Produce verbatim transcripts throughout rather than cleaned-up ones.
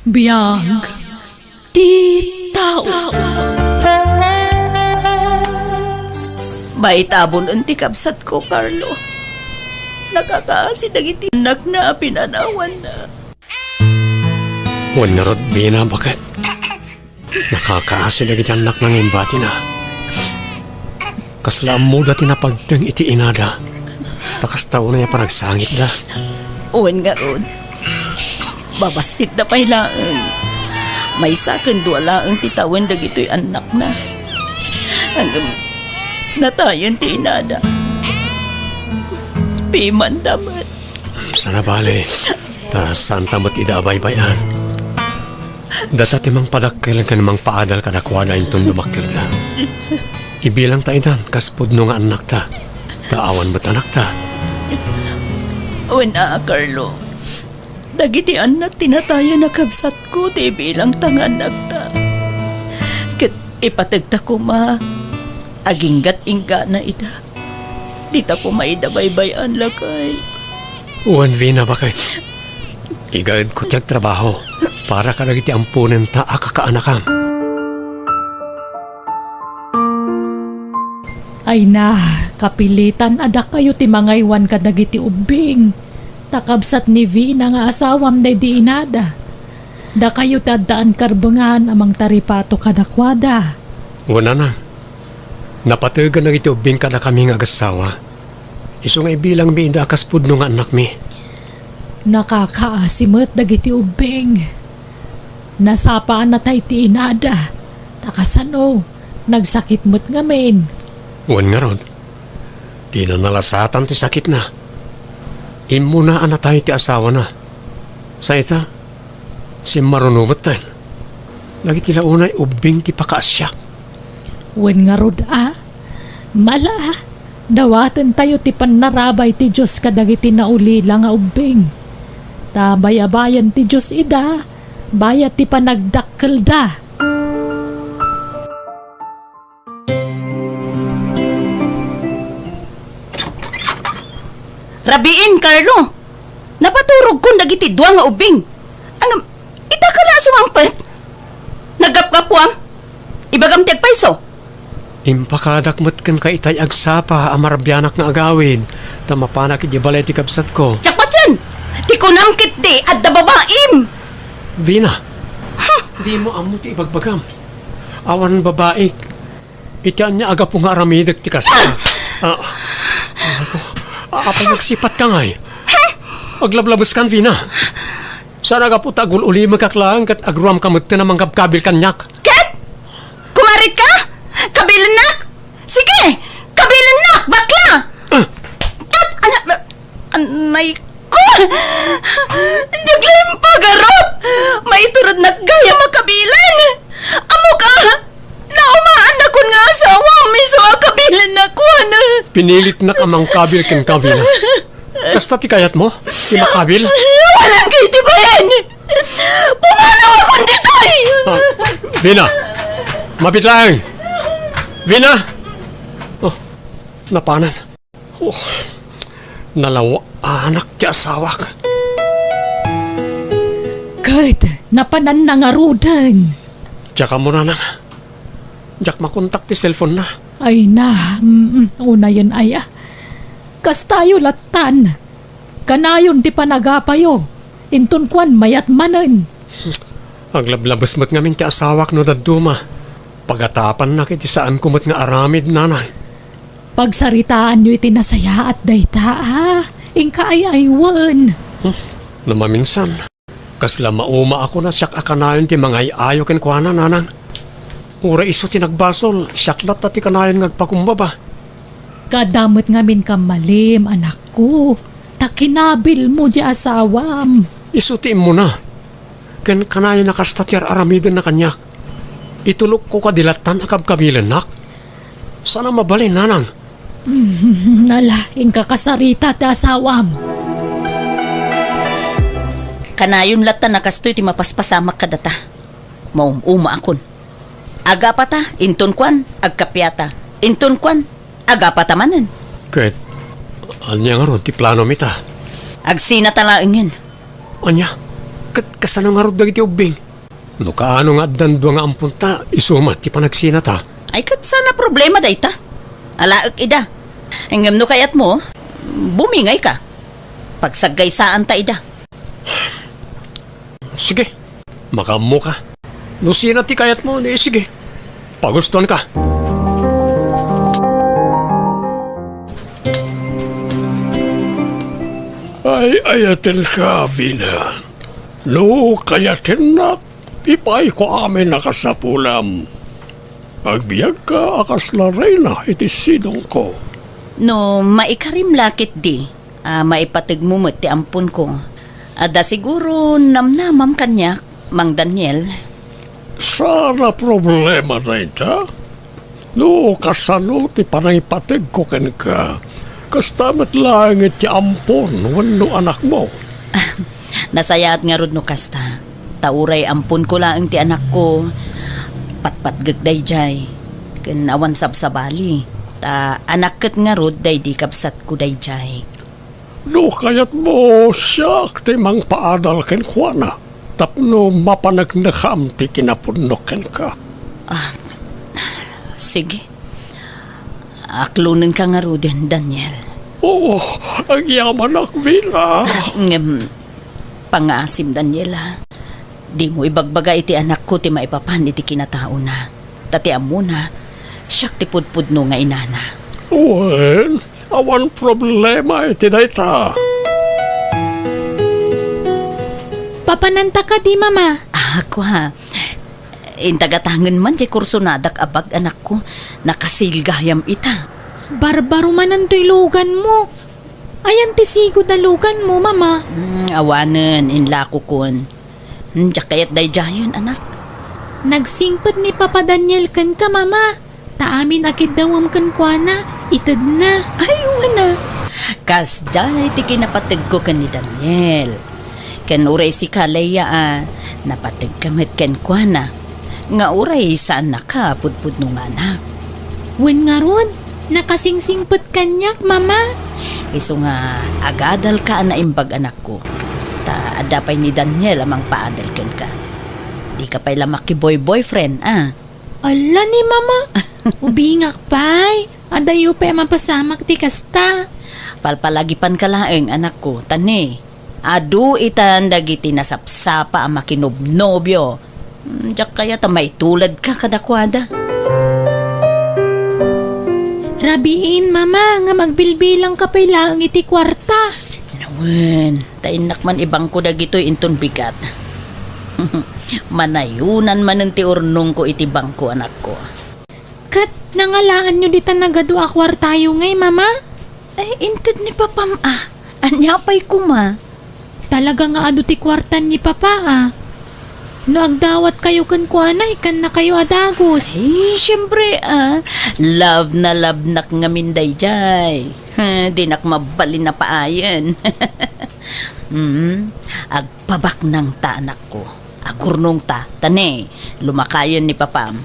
Biag ti tao. Maitabon ti kabsatko, Carlo. Nakakaasi dagiti annakna a pinanawanna. Wen ngarud, Vina, baket? Nakakaasi dagiti annakna nga imbatina. Kasla ammoda ti napagteng iti inada, ta kasta unay a panagsangitda. Wen ngarud, babassit da pay laeng. Maysa ken dua laeng ti tawen dagitoy annakna. Ngem natayen ti inada. Pimanda met. Saan a bale, ta saanta met ida a baybay-an. Data ti mangpadakkel ken mangpaadal kadakuada inton dumakkelda. Ibilangta idan kas pudno nga annakta, ta awan met anakta. Wen a, Carlo, dagiti annak ti natayen a kabsatko ti ibilangta nga annakta. Ket ipategta koma, aginggat-inggana ida. Dita koma ida baybay-an, lakay. Wen, Vina, baket? Igaedko ti agtrabaho para kadagiti amponenta a kakaanakam. Ay na, kapilitan a dakayo ti mangaywan kadagiti ubbing. Ta kabsat ni Vina nga asawam daydi inada. Dakayo ti addaan karbengan a mangtaripato kadakuada. Wen, nanang, napategan dagiti ubbing kadakami nga agassawa. Isu nga ibilangmi ida a kas pudno nga annakmi. Nakakaasi met dagiti ubbing. Nasapaannatay ti inada. Ta kasano, nagsakit met ngamin. Wen ngarud, dina nalasatan ti sakitna. Immuna a natay ti asawana. Sa ita, simmaruno metten. Dagiti la unay ubbing ti pakaasiak. Wen ngarud a, mala, dawatentayo ti pannarabay ti Dios kadagiti naulila nga ubbing. Ta bayabayan ti Dios ida, bayat ti panagdakkelda. Rabiin, Carlo! Napaturogkon dagiti dua nga ubbing. Ngem, ita ka la a sumangpet? Naggapgapuam? Ibagam ti agpayso. Impakadak met kenka itay agsapa a marabianak nga agawid, ta mapanak idiay balay ti kabsatko. Diak patien! Ti kunam ketdi, adda babaim! Vina, dimo ammo ti ibagbagam. Awan babaik. Iti ania a gapu nga aramidek ti kasta? Ah, ako, apay nagsipatka ngay? Aglablabeskan, Vina. Saan a gapu ta agul-ulimekak laeng ket agruamka metten a manggabkabil kaniak. Ket? Kumaritka? Kabilennak? Sige, kabilennak, bakla! Ah! Ket, ana-, Anay ko! Diak la impagarup! Maiturod nagayam a kabilen! Ammok a, naumaannakon nga asawam isu a kabilennakon! Pinilitnak a mangkabil kenka, Vina. Kasta ti kayatmo? Ti makabil? Awanan kay ti bayan! Pumanawakon ditoy! Ah, Vina! Mabit laeng! Vina! Oh, napanan. Oh, nalawa-anak ti asawak. Ket napananna ngaruden. Diak ammo, nanang. Diak makontak ti cellphone-na. Ay na, mm, unayen aya. Kastayo lattan. Kanayon ti panagapayo. Inton kuan, mayat manen. Aglablabes met ngamin ti asawak no dadduma. Pagatapannak iti saanko met nga aramid, nanang. Pagsaritaanyo iti nasayaat dayta, a? Inka ay-aywen. Hmm, no maminsan, kasla maumaakon a siak a kanayon ti mangay-ayo kenkuana, nanang. Uray isu ti nagbasol, siak latta ti kanayon nga agpakumbaba. Kaadda met ngamin kammalim, anakko, ta kinabilmo ti asawam. Isu ti immuna. Ken kanayon a kasta ti ar-aramidenna kaniak. Itulokko kadi lattan a kabkabilennak? Saan a mabalin, nanang. Mm, ala, inka kasarita ti asawam. Kanayon lattan a kastoy ti mapaspasamak kadata. Maum-umaakon. Agapata, inton kuan, agkapiata. Inton kuan, agapata manen. Ket, ania ngarud ti planom ita? Agsinata laengen. Ania? Ket kasano ngarud dagiti ubbing? No kaano nga addan dua nga amponta, isu met ti panagsinata. Ay, ket saan a problema dayta? Alaek ida. Ngem no kayatmo, bumingayka. Pagsaggaysanta ida. Sige, makaammoka. No sina ti kayatmo, ni sige. Pagustuanka. Ay, ayatenka, Vina. No kayatennak, ipaayko amin a kasapulam. Agbiagka a kasla reyna iti sidongko. No maikarim la ketdi a maipategmo met ti amponko, adda siguro namnamam kaniak, Mang Daniel. Saan a problema dayta? No kasano ti panangipategko kenka, kasta met laeng iti ampon wenno anakmo. Nasayaat ngarud no kasta. Ta uray amponko laeng ti anakko, patpatgek daydiay, ken awan sabsabali. Ta anak ket ngarud daydi kabsatko daydiay. No kayatmo, siak ti mangpaadal kenkuana tapno mapaneknekam ti kinapudno kenka. Ah, sige. Aklonenka ngaruden, Daniel. Oo, agyamanak, Vina. Ngem, pangaasim, Daniel, a. Dimo ibagbaga iti anakko ti maipapan iti kinataona. Ta ti ammona, siak ti pudpudno nga inana. Wen, awan problema iti dayta. Papananta kadi, Mama? Ah, kua. Inta gatangen man diay kursonadak a bag, anakko. Nakasil gayam ita. Barbaro manen toy luganmo. Ayan ti sigud a luganmo, Mama? Hmm, awanen, inlakokon. Hmm, diak kayat daydiayen, anak. Nagsingpet ni Papa Daniel kenka, Mama. Ta amin a kiddawem kenkuana, itedna. Ay, wen a. Kasdiay ti kinapategko ken ni Daniel. Ken uray sika, Leia, a, napategka met kenkuana. Nga uray saannaka a pudpudno nga anak. Wen ngarud, nakasingsingpet kaniak, Mama. Isu nga agadalka a naimbag, anakko. Ta adda pay ni Daniel a mangpaadal kenka. Dika pay la makiboy-boyfriend, a. Ala ni Mama, ubingak pay. Adayo pay a mapasamak ti kasta. Palpalagipanka laeng, anakko, ta ne, adu itan dagiti nasapsapa a makinobnobio. Hmm, diak kayat a maituladka kadakuada. Rabiin, Mama, ngem agbilbilangka pay laeng iti kuarta. Nawen, ta innak man ibangko dagitoy inton bigat. Manayonan manen ti urnongko iti bangko, anakko. Ket nangalaanyo dita nagadu a kuartayo ngay, Mama? Ay, inted ni Papam a. Ania pay koma? Talaga nga adu ti kuartan ni Papa a. No agdawatkayo kenkuana, ikkannakayo a dagus. Ay, siempre a. Love na love nak ngamin daydiay. Dinak mabalin a paayen. Mm, agpabaknangta, anakko. Agurnongta, ta ne, lumakayen ni Papam.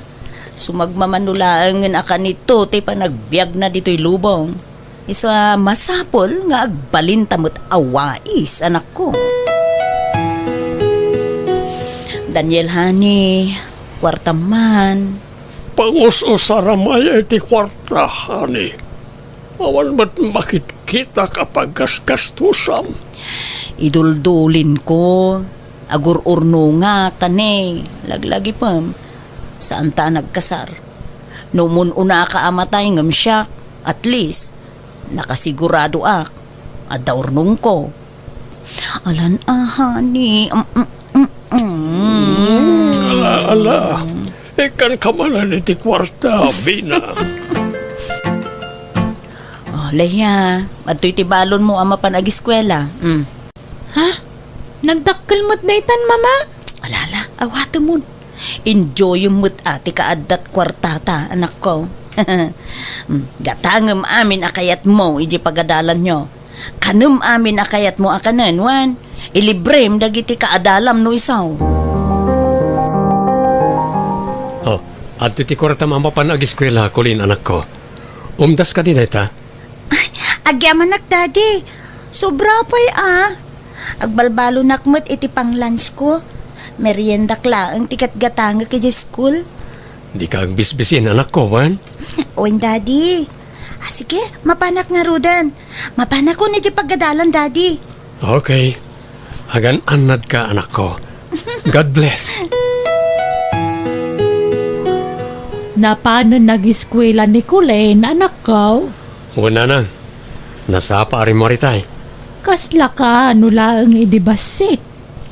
Sumagmamano laengen a kanito ti panagbiagna ditoy lubong. Isu a masapul nga agbalinta met a wais, anakko. Daniel, honey, kuartam man. Pangus-usaram aya iti kuarta, honey. Awan met makitkitak a paggasgastusam. Iduldulinko, agur-urnongak, ta ne, laglagipem, saanta a nagkasar. No umun-unaka a matay ngem siak, at least, nakasiguradoak, adda urnongko. Alan a, honey. Mm, mm, mm, mm. Ala, ala. Ikkanka manen iti kuarta, Vina. Oh, Leia, adtoy ti balonmo a mapan agiskuela. Mm. Ha? Nagdakkel met daytan, Mama? Ala, ala, awatemon. Enjoyem met a ti kaaddat kuartata, anakko. Mm, gatangem amin a kayatmo idiay pagadalanyo. Kanem amin a kayatmo a kanen, wen, ilibrem dagiti kaadalam no isu. Oh, adtoy ti kuartam a mapan agiskuela, Colleen, anakko. Umdas kadi dayta? Ay, agyamanak, Daddy. Sobra pay a. Agbalbalonak met iti pang-lunchko. Meriendak laeng ti gatgatangek idiay school. Dika agbisbisin, anakko, wen? Wen, Daddy. Ah, sige, mapanak ngaruden. Mapanakon idiay pagadalan, Daddy. Okay. Agan-annadka, anakko. God bless. Napanen nagiskuela ni Colin, anakko? Wen, nanang. Nasapa a rimmuar itay. Kasla ka no laeng idi bassit,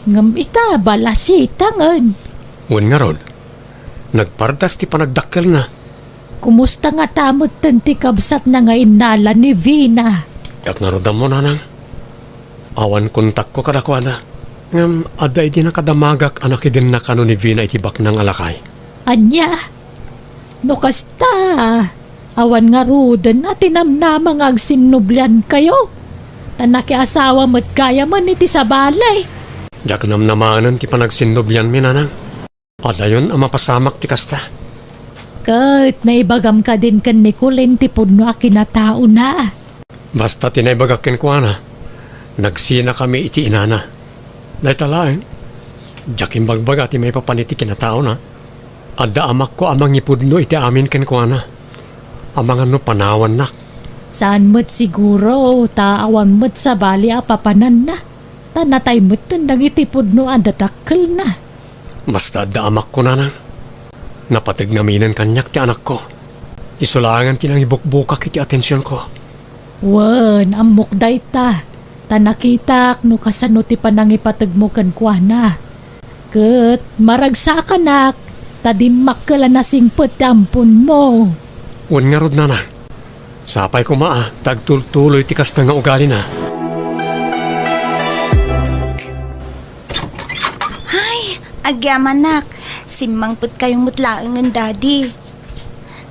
ngem ita, balasitangen. Wen ngarud, nagpardas ti panagdakkelna. Kumusta ngata metten ti kabsatna nga innala ni Vina? Diak ngarud ammo, nanang. Awan kontakko kadakuada. Ngem adda idi nakadamagak a nakidenna kano ni Vina iti baknang a lakay. Ania? No kasta, awan ngaruden a tinamnama nga agsinnubliankayo, ta nakiasawa met gayamen iti sabali. Diak namnamanen ti panagsinnublianmi, nanang. Padayon a mapasamak ti kasta. Ket naibagam kadin ken ni Colin ti pudno a kinataona? Basta ti naibagak kenkuana, nagsinakami iti inana. Dayta laeng, diak imbagbaga ti maipapan iti kinataona. Adda amakko a mangipudno iti amin kenkuana. Amangan no panawannak. Saan met siguro, ta awan met sabali a papananna, ta natay metten dagiti pudno a dadakkelna. Basta adda amakko, nanang. Napateg ngaminen kaniak ti anakko. Isu laengen ti nangibukbukak iti atensionko. Wen, ammok dayta, ta nakitak no kasano ti panangipategmo kenkuana. Ket maragsakanak, ta dimmakkel a nasingpet ti amponmo. Wen ngarud, nanang. Sapay koma a ta agtultuloy ti kasta nga ugalina. Ay, agyamanak, simmangpetkayo met laengen, Daddy.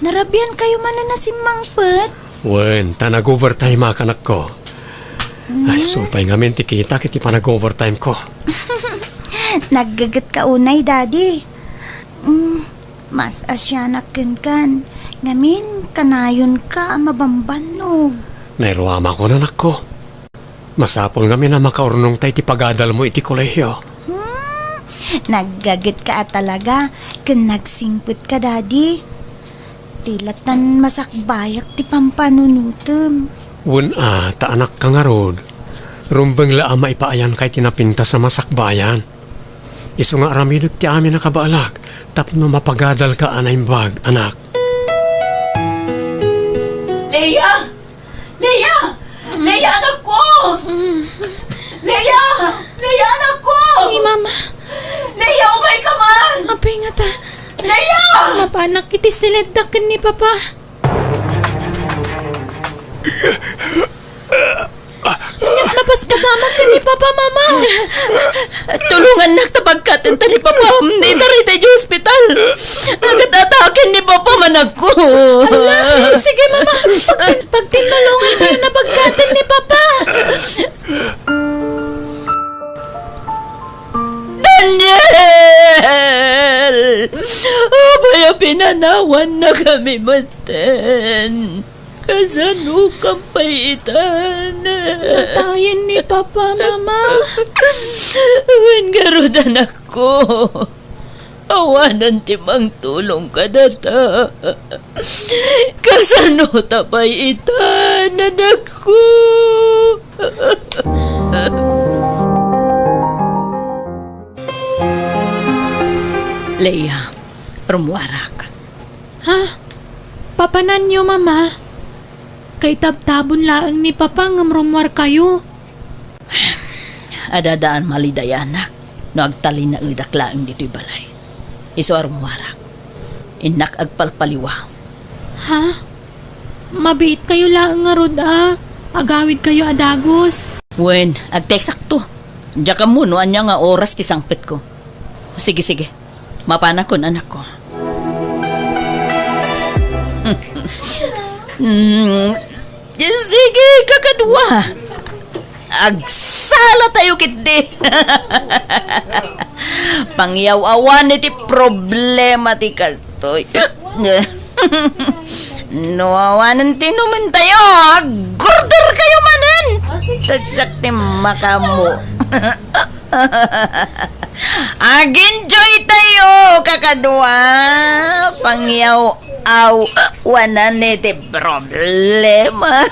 Narabiankayo manen a simmangpet? Wen, ta nag-overtime-ak, anakko. Ay, hmm, supay ngamin ti kitak iti panag-overtime-ko. Naggegetka unay, Daddy. Mm, mas asianak kenkan. Ngamin, kanayonka a mabambannog. Nairuamakon, anakko. Masapul ngamin a makaurnongta iti pagadalmo iti kolehio. Hmm, naggagetka a talaga ken nagsingpetka, Daddy. Ti latan masakbayak ti pampanunotem. Wen a, ta anakka ngarud. Rumbeng la a maipaayanka iti napintas a masakbayan. Isu nga aramidek ti amin a kabaelak tapno mapagadalka a naimbag, anak. Leia! Leia! Leia, anakko! Leia! Leia, anakko! Ni Mama. Leia, umayka man! Apay ngata. Leia! Mapanak iti siledda ken ni Papa. Ket mapaspasamak ken ni Papa, Mama. Tulongannak ta pagkatenta ni Papam. Itarita idiay ospital. Agat-ataken ni Papam, anakko. Ala, sige, Mama. Pagtin-, pagtinnulongantayon a pagkaten ni Papa. Daniel! Apay a pinanawannakami metten? Kasanokam pay itan? Natayen ni Papa, Mama. Wen ngarud, anakko. Awanen ti mangtulong kadata. Kasanota pay itan, anakko? Leia, rummuarak. Ha? Papananyo, Mama? Kaitabtabon laeng ni Papa ngem rummuarkayo. Adda daan malidayanak no agtalinaedak laeng ditoy balay. Isu a rummuarak. Innak agpalpaliwa. Ha? Mabiitkayo laeng ngarud a agawidkayo a dagus. Wen, agteksakto. Diak ammo no ania nga oras ti sangpetko. Sige, sige. Mapanakon, anakko. Mm, sige, kakadua. Agsalatayo ketdi. Pangyaw-awan iti problema ti kastoy. No awanen ti inumentayo, agorderkayo manen. Ta siak ti makaammo. Ag-enjoy tayo, kakadua. Pangyaw-aw, wanan iti problema.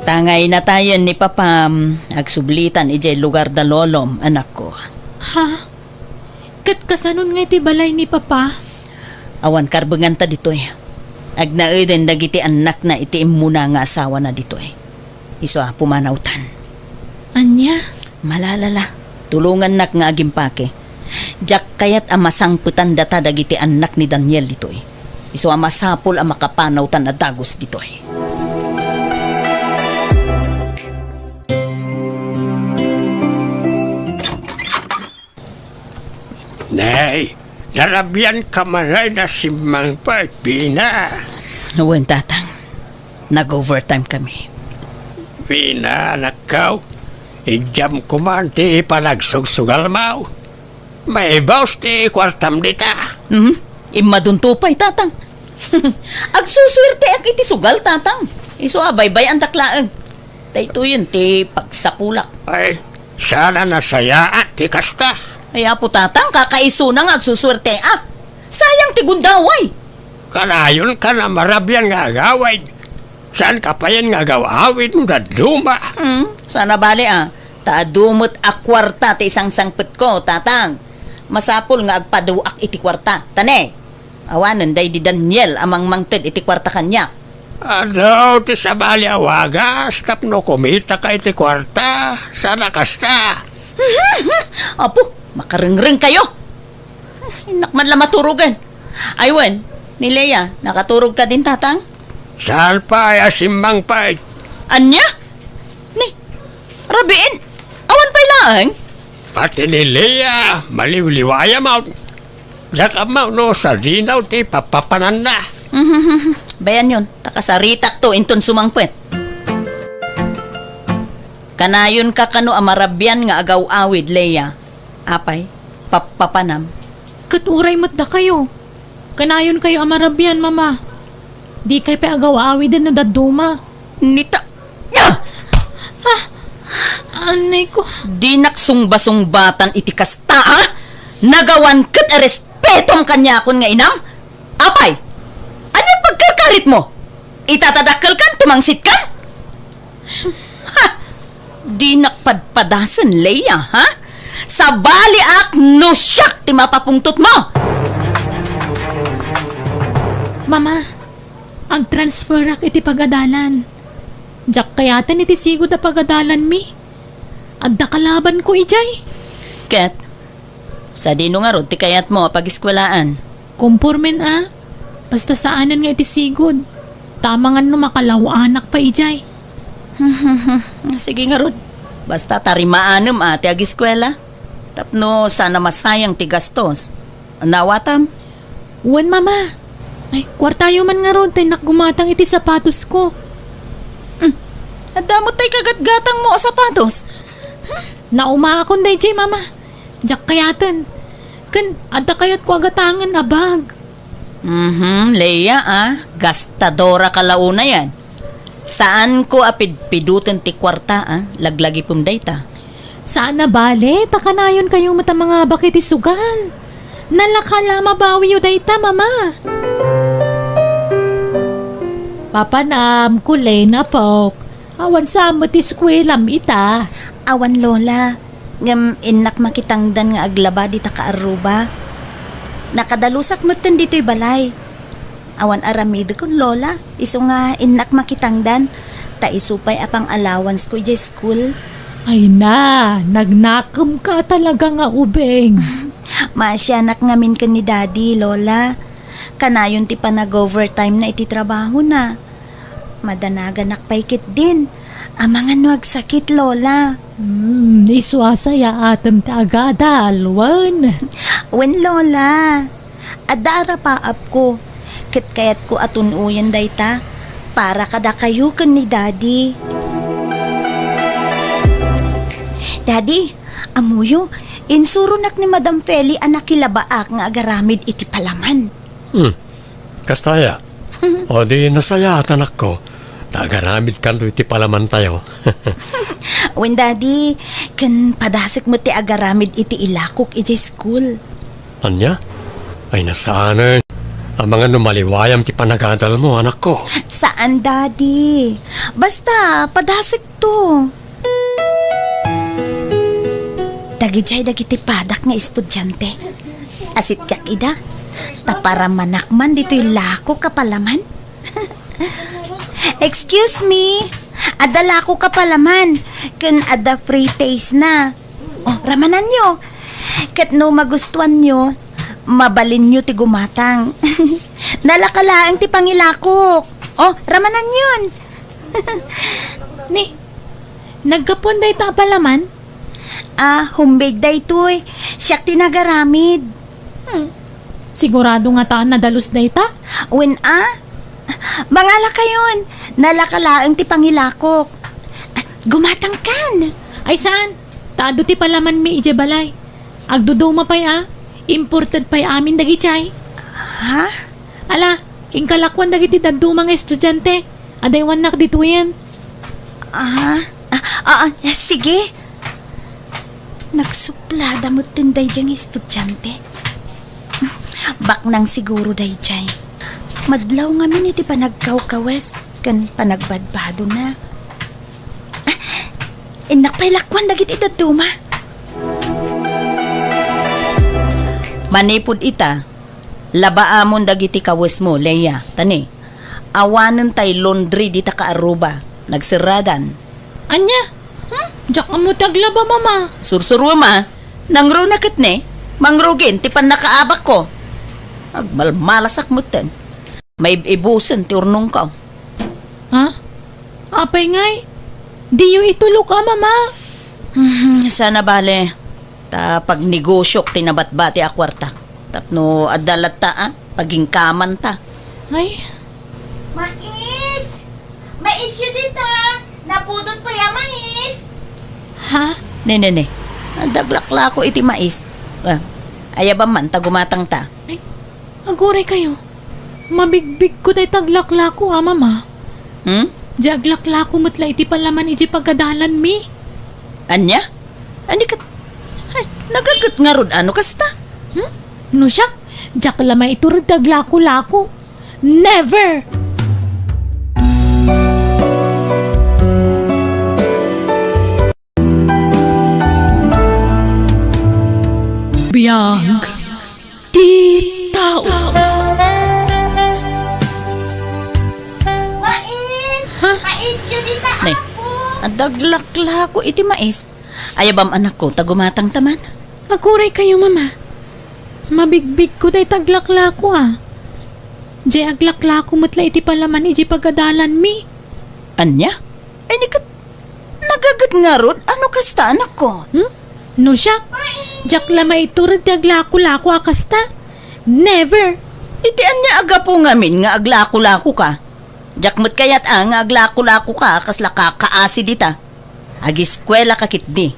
Tangay natayen ni Papam, agsublitan idiay lugar da lolom, anakko. Ha? Ket kasanon nga iti balay ni Papa? Awan karbenganta ditoy. Agnaeden dagiti annakna iti immuna nga asawana ditoy. Isu a pumanawtan. Ania? Malalala, tulongannak nga agimpake. Diak kayat a masangpetan data dagiti annak ni Daniel ditoy. Isu a masapul a makapanawtan a dagus ditoy. Nay, narabian ka man ay nasimmang pa, Pina. Wen, Tatang. Nag-overtime kami. Pina, anakko, idiam ko man ti panagsugsugalmo. Maibaus ti kuartam dita. Mhm. Immadunto pay, Tatang. Agsusuerteak iti sugal, Tatang. Isu a baybay-antak laeng. Daytoyen ti pagsapulak. Ay, saan a nasayaat ti kasta. Ay, Apo Tatang, kakaisuna nga agsusuerteak. Sayang ti gundaway. Kanayon ka na marabian nga agawid. Saan ka payen nga agaw-awid no dadduma? Hmm, sana bali a. Ta adu met a kuarta ti isangsangpetko, Tatang. Masapul nga agpaduak iti kuarta. Tane, awanen daydi Daniel a mangmangted iti kuarta kaniak. Adu ti sabali a wagas tapno kumitaka iti kuarta, saan a kasta. Apo, makarengreng kayo. Innak man la maturogen. Ay wen, ni Lea, nakaturog kadin, Tatang? Saan pay a simmang pay. Ania? Ni, rabiin, awan pay laeng? Pati ni Lea, maliwliwayam. Diak ammo no sadino ti papapananna. Bayanyon, ta kasaritakto inton sumangpet. Kanayonka kano a marabian nga agaw-awid, Lea. Apay, pappapanam. Ket uray met dakayo. Kanayonkayo a marabian, Mama. Dikay pay agaw-awiden no dadduma. Nita-, Ah! Ah! Anay ko. Dinak sungbasungbatan iti kasta, a? Nagawan ket a respetom kaniakon nga inam? Apay, ania pagkarkaritmo? Itatadakkelkan, tumangsitkan? Ha! Dinak padpadasen, Lea, ha? Sabaliak no siak ti mapapungtotmo! Mama, agtransferak iti pagadalan. Diak kayaten iti sigud a pagadalanmi. Adda kalabanko idiay. Ket, sadino ngarud ti kayatmo a pagiskuelaan? Kompormen a, basta saanen nga iti sigud. Ta amangan no makalaw-anak pay idiay. Sige ngarud, basta tarimaanem a ti agiskuela. Tapno saan a masayang ti gastos. Naawatam? Wen, Mama. Ay, kuartayo man ngarud, ta innak gumatang iti sapatosko. Hmm. Adda met tay kagatgatangmo a sapatos. Hmm, naumakon daydiay, Mama. Diak kayaten. Ken, adda kayatko a gatangen a bag. Mhm, Lea, a. Gastadora ka la unayen. Saanko a pidpidoten ti kuarta, a. Laglagipem dayta. Saan a bale, ta kanayonkayo met a mangabak iti sugal. Nalaka la mabawiyo dayta, Mama. Papanam, kulen, apok. Awan sa met ti eskuelam ita. Awan, Lola. Ngem innak makitangdan nga aglaba dita kaarruba. Nakadalusak metten ditoy balay. Awan aramidekon, Lola. Isu nga innak makitangdan, ta isu pay a pang-allowance ko idiay school. Ay na, nagnakemka talaga nga ubing. Maasianak ngamin ken ni Daddy, Lola. Kanayon ti panag-overtime na iti trabahona. Madanaganak pay ketdin. Amangan no agsakit, Lola. Hmm, isu a sayaatem ti agadal, wen? Wen, Lola. Adda arapaapko, ket kayatko a tun-oyen dayta para kadakayo ken ni Daddy. Daddy, ammoyo, insuronak ni Madam Feli a nakilabaak nga agaramid iti palaman. Hmm. Kasta aya? O di nasayaat, anakko. ta agaramidkanto iti palamantayo. Wen, Daddy, ken padasek met ti agaramid iti ilakok idiay school. Ania? Ay, nasaanen. Amangan no maliwayam ti panagadalmo, anakko. Saan, Daddy. Basta, padasek to. Dagidiay dagiti padak nga estudiante. Asitgak ida. Ta paramanak man ditoy lakok a palaman. Excuse me. Adda lakok a palaman. Ken adda free taste na. Oh, ramananyo. Ket no magustuanyo, mabalinyo ti gumatang. Nalaka laeng ti pangilakok. Oh, ramananyon. Ni, naggapuan dayta a palaman? Ah, homemade daytoy. Siak ti nagaramid. Hmm. Sigurado ngata a nadalus dayta? Wen a? Mangalakayon. Nalaka laeng ti pangilakok. Ah, gumatangkan. Ay saan? Ta adu ti palamanmi idiay balay. Agduduma pay a. Imported pay amin dagidiay. Ha? Ala, inkalakuan dagiti dadduma nga estudiante. Adaywannak ditoyen. Ah, ah, ah, ah, sige. Nagsuplada metten daydiay nga estudiante. Baknang siguro daydiay. Madlaw ngamin iti panagkawkawes ken panagbadbadona. Ah, innak pay lakuan dagiti dadduma. Manipud ita, labaamon dagiti kawesmo, Leia, ta ni, awanen tay laundry dita kaaruba. Nagserradan. Ania? Hmm? Diak ammo ti aglaba, Mama. Sursuruem a. Nangruna ket ni, mangrugi ti pannakaabakko. Agmalmalasak metten. Maib-ibusen ti urnongko. Ha? Apay ngay? Diyo itulok a, Mama. Hmm, saan a bale. Ta pagnegosiok ti nabatbati a kuartak. Tapno adda latta a, paginkamanta. Ay. Mais! Maisyo dita! Napudot pay a mais! Ha? Ne, ne, ne. Adda aglaklako iti mais. Ah, ayabam man ta gumatangta. Ay, aguray kayo. Mabigbigko dayta aglaklako a, Mama. Hmm? Di aglaklako met la iti palaman iti pagadalanmi. Ania? Ania ket? Ay, nagaget ngarud a no kasta? Hmm? No siak, diak la maiturod ti aglako-lako. Never! Biag ti tao. Mais! Ha? Maisyo dita, ne, apo! Adda aglaklako iti mais. Ayabam, anakko, ta gumatangta man. Aguray kayo, Mama. Mabigbigko dayta aglaklako a. Diay aglaklako met la iti palaman iti pagadalanmi. Ania? Ay, ni ket, nagaget ngarud a no kasta, anakko? Hmm? No siak, diak la maiturod ti aglako-lako a kasta. Never! Iti ania a gapu ngamin nga aglako-lakoka? Diak met kayat a nga aglako-lakoka a kasla kakaasi dita. Agiskuelaka ketdi.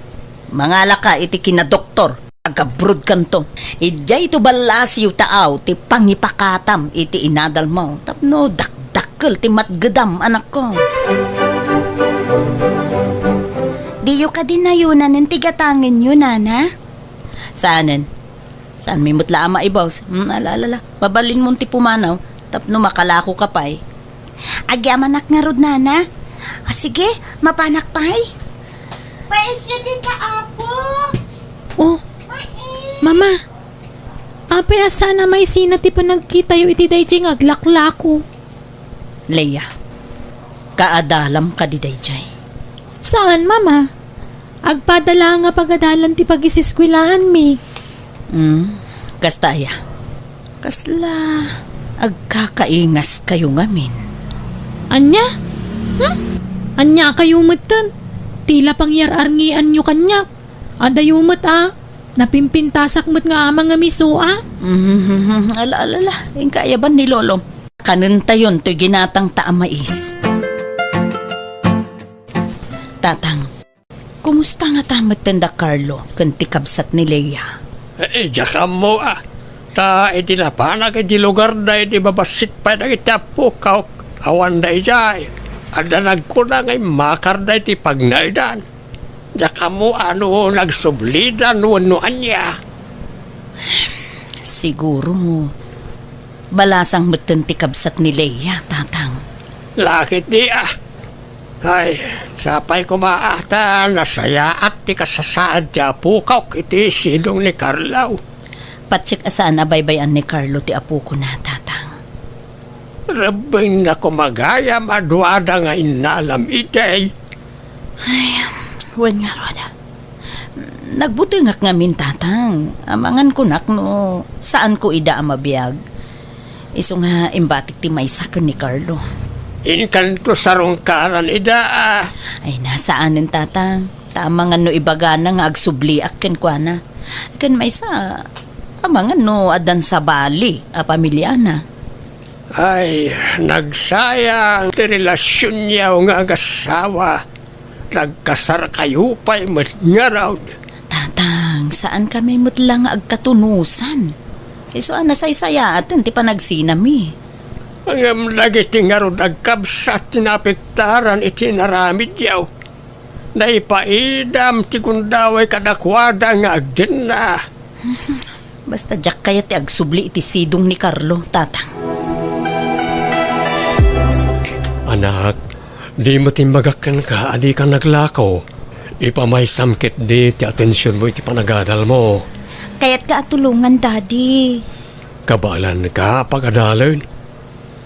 Mangalaka iti kinadoktor. Agabrodkanto. Idiay to ballasiw taaw ti pangipakatam iti inadalmo tapno dakdakkel ti matgedam, anakko. Diyo kadi nayonanen ti gatangenyo, Nana? Saanen. Saanmi met la a maibus. Hmm, ala, ala, ala. Mabalinmon ti pumanaw tapno makalakoka pay. Agyamanak ngarud, Nana. Ah, sige, mapanak pay. Maisyo dita, apo. Oh, mais. Mama. Apay a saan a maisina ti panagkitayo iti daydiay nga aglaklako? Leia, kaadalam kadi daydiay? Saan, Mama. Agpada la nga pagadalan ti pagisiskuelaanmi. Hmm, kasta aya? Kasla agkakaingaskayo ngamin? Ania? Hmm? Ania kayo metten? Ti la pangyar-arngianyo kaniak. Adayo met a, napimpintasak met nga ama nga miso a. Mhm, ala, ala, ala. Inka ayaban ni Lolo. Kanentayon toy ginatangta a mais. Tatang, kumusta ngata metten da Carlo ken ti kabsat ni Lea? Eh, diak ammo a. Ta iti napanak iti lugarda iti babassit pay dagiti appokaw, awan daydiay. Adda nagkuna nga immakar daytoy pagnaedan. Diak ammo a no nagsublidan wenno ania. Siguro, balasang metten ti kabsat ni Leia, Tatang. Lakit di, ah. Ay, sapay koma a ta nasayaat ti kasasaad ti apokok iti sidong ni Carlo. Patiek a saan a baybay-an ni Carlo ti apokona, Tatang. Rebbengna koma gayam a duada nga innalam idi. Ay, wen ngarud. Nagbutengak ngamin, Tatang. Amangan kunak no saanko ida a mabiag. Isu nga imbatik ti maysa ken ni Carlo. Inkanto sarungkaran ida, ah. Ay, na, saanen, Tatang. Ta amangan no ibagana nga agsubliak kenkuana. Ken maysa, amangan no addan sabali a pamiliana. Ay, nagsayang ti relasionyo nga agassawa. Nagkasarkayo pay met ngarud. Tatang, saankami met la nga agkatunosan. Isu a nasaysayaaten ti panagsinami. Ngem dagiti ngarud agkabsat ti naapektaran iti inaramidyo. Naipaidam ti gundaway kadakuada nga agdenna. Basta diak kayat ti agsubli iti sidong ni Carlo, Tatang. Anak, di met imbagak kenka a dika naglako. Ipamaysam ketdi ti atensionmo iti panagadalmo. Kayatka a tulongan, Daddy. Kabaelanka a pagadalen.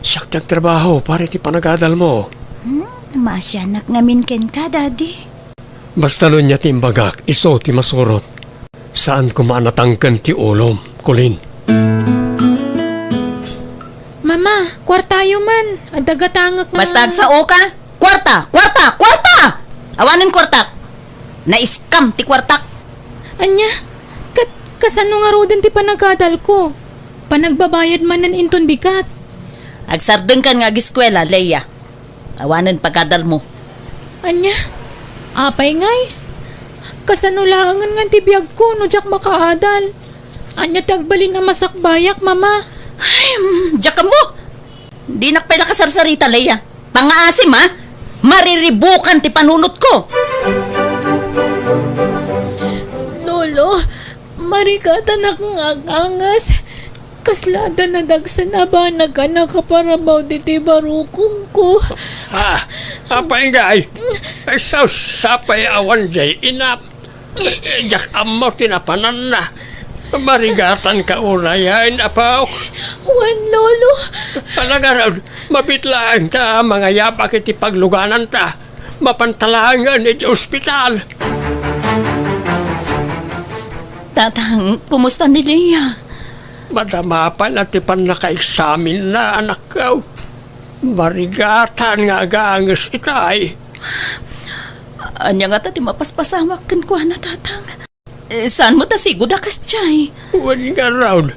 Siak ti agtrabaho para iti panagadalmo. Hmm, maasianak ngamin kenka, Daddy. Basta no ania ti imbagak, isu ti masurot. Saan koma a natangken ti ulom, Colleen. Mama, kuartayo man. Adda gatangek nga... Basta agsaoka. Kuarta! Kuarta! Kuarta! Awanen kuartak! Naiskam ti kuartak! Ania? Ket kasano ngaruden ti panagadalko? Panagbabayad manen inton bigat. Agsardengkan nga ageskuela, Leia. Awanen pagadalmo. Ania? Apay ngay? Kasano laengen ngan ti biagko no diak makaadal? Ania ti agbalin a masakbayak, Mama? Ay, mm, diak ammo! Dinak pay la kasarsarita, Leia. Pangaasim, ha? Mariribukan ti panunotko! Lolo, marigatanak nga aganges. Kasla adda nadagsen a banag a nakaparabaw ditoy barukongko. Ah, apay ngay? Ay, sus, sapay awan jay inap. Eh, diak ammo ti napananna. Marigatanka unayen, apok. Wen, Lolo. Ala ngarud, mabiit laeng ta mangayabak iti paglugananta. Mapanta laengen iti ospital. Tatang, kumusta ni Leia? Madama pay la ti pannakaeksaminna, anakko. Marigatan nga aganges itay. Ania ngata ti mapaspasamak kenkuana, Tatang? Eh, saanmo ta sigud a kasdiay? Wen ngarud.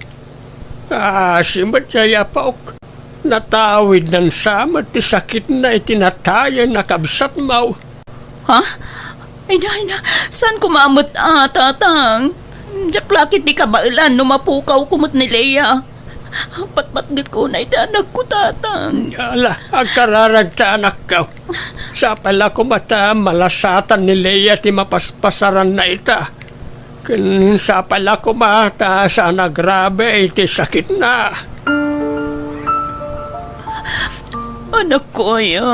Asi met jay, apok. Natawidnan sa met ti sakitna iti natayen a kabsatmo. Ha? Ay na, ay na. Saan ko maamet a, Tatang? Diak la ketdi kabaelan no mapukawko met ni Leia. Patpatgetko unay ti anakko, Tatang. Ala, agkararagta, anakko. Sapay la koma ta malasatan ni Leia ti mapaspasaranna ita. Ken sapay la koma ta saan a grabe iti sakitna. Anakko aya.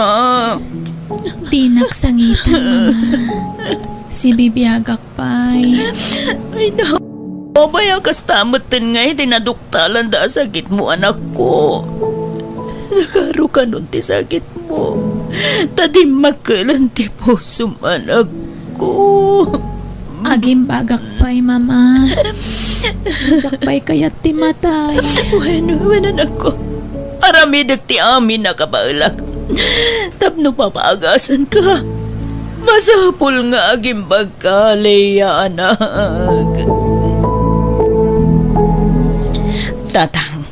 Dinak sangiten, Mama. Sibibiagak pay. Ay, na. Apay a kasta metten nga iti naduktalanda a sakitmo, anakko. Nagaro kanon ti sakitmo. Ta dimmakelen ti pusom, anakko. Agimbagak pay, Mama. Diak pay kayat ti matay. Wen, wen, anakko. Aramidek ti amin a kabaelak. Tapno papaagasanka, masapul nga agimbagka, Leia, anak. Tatang,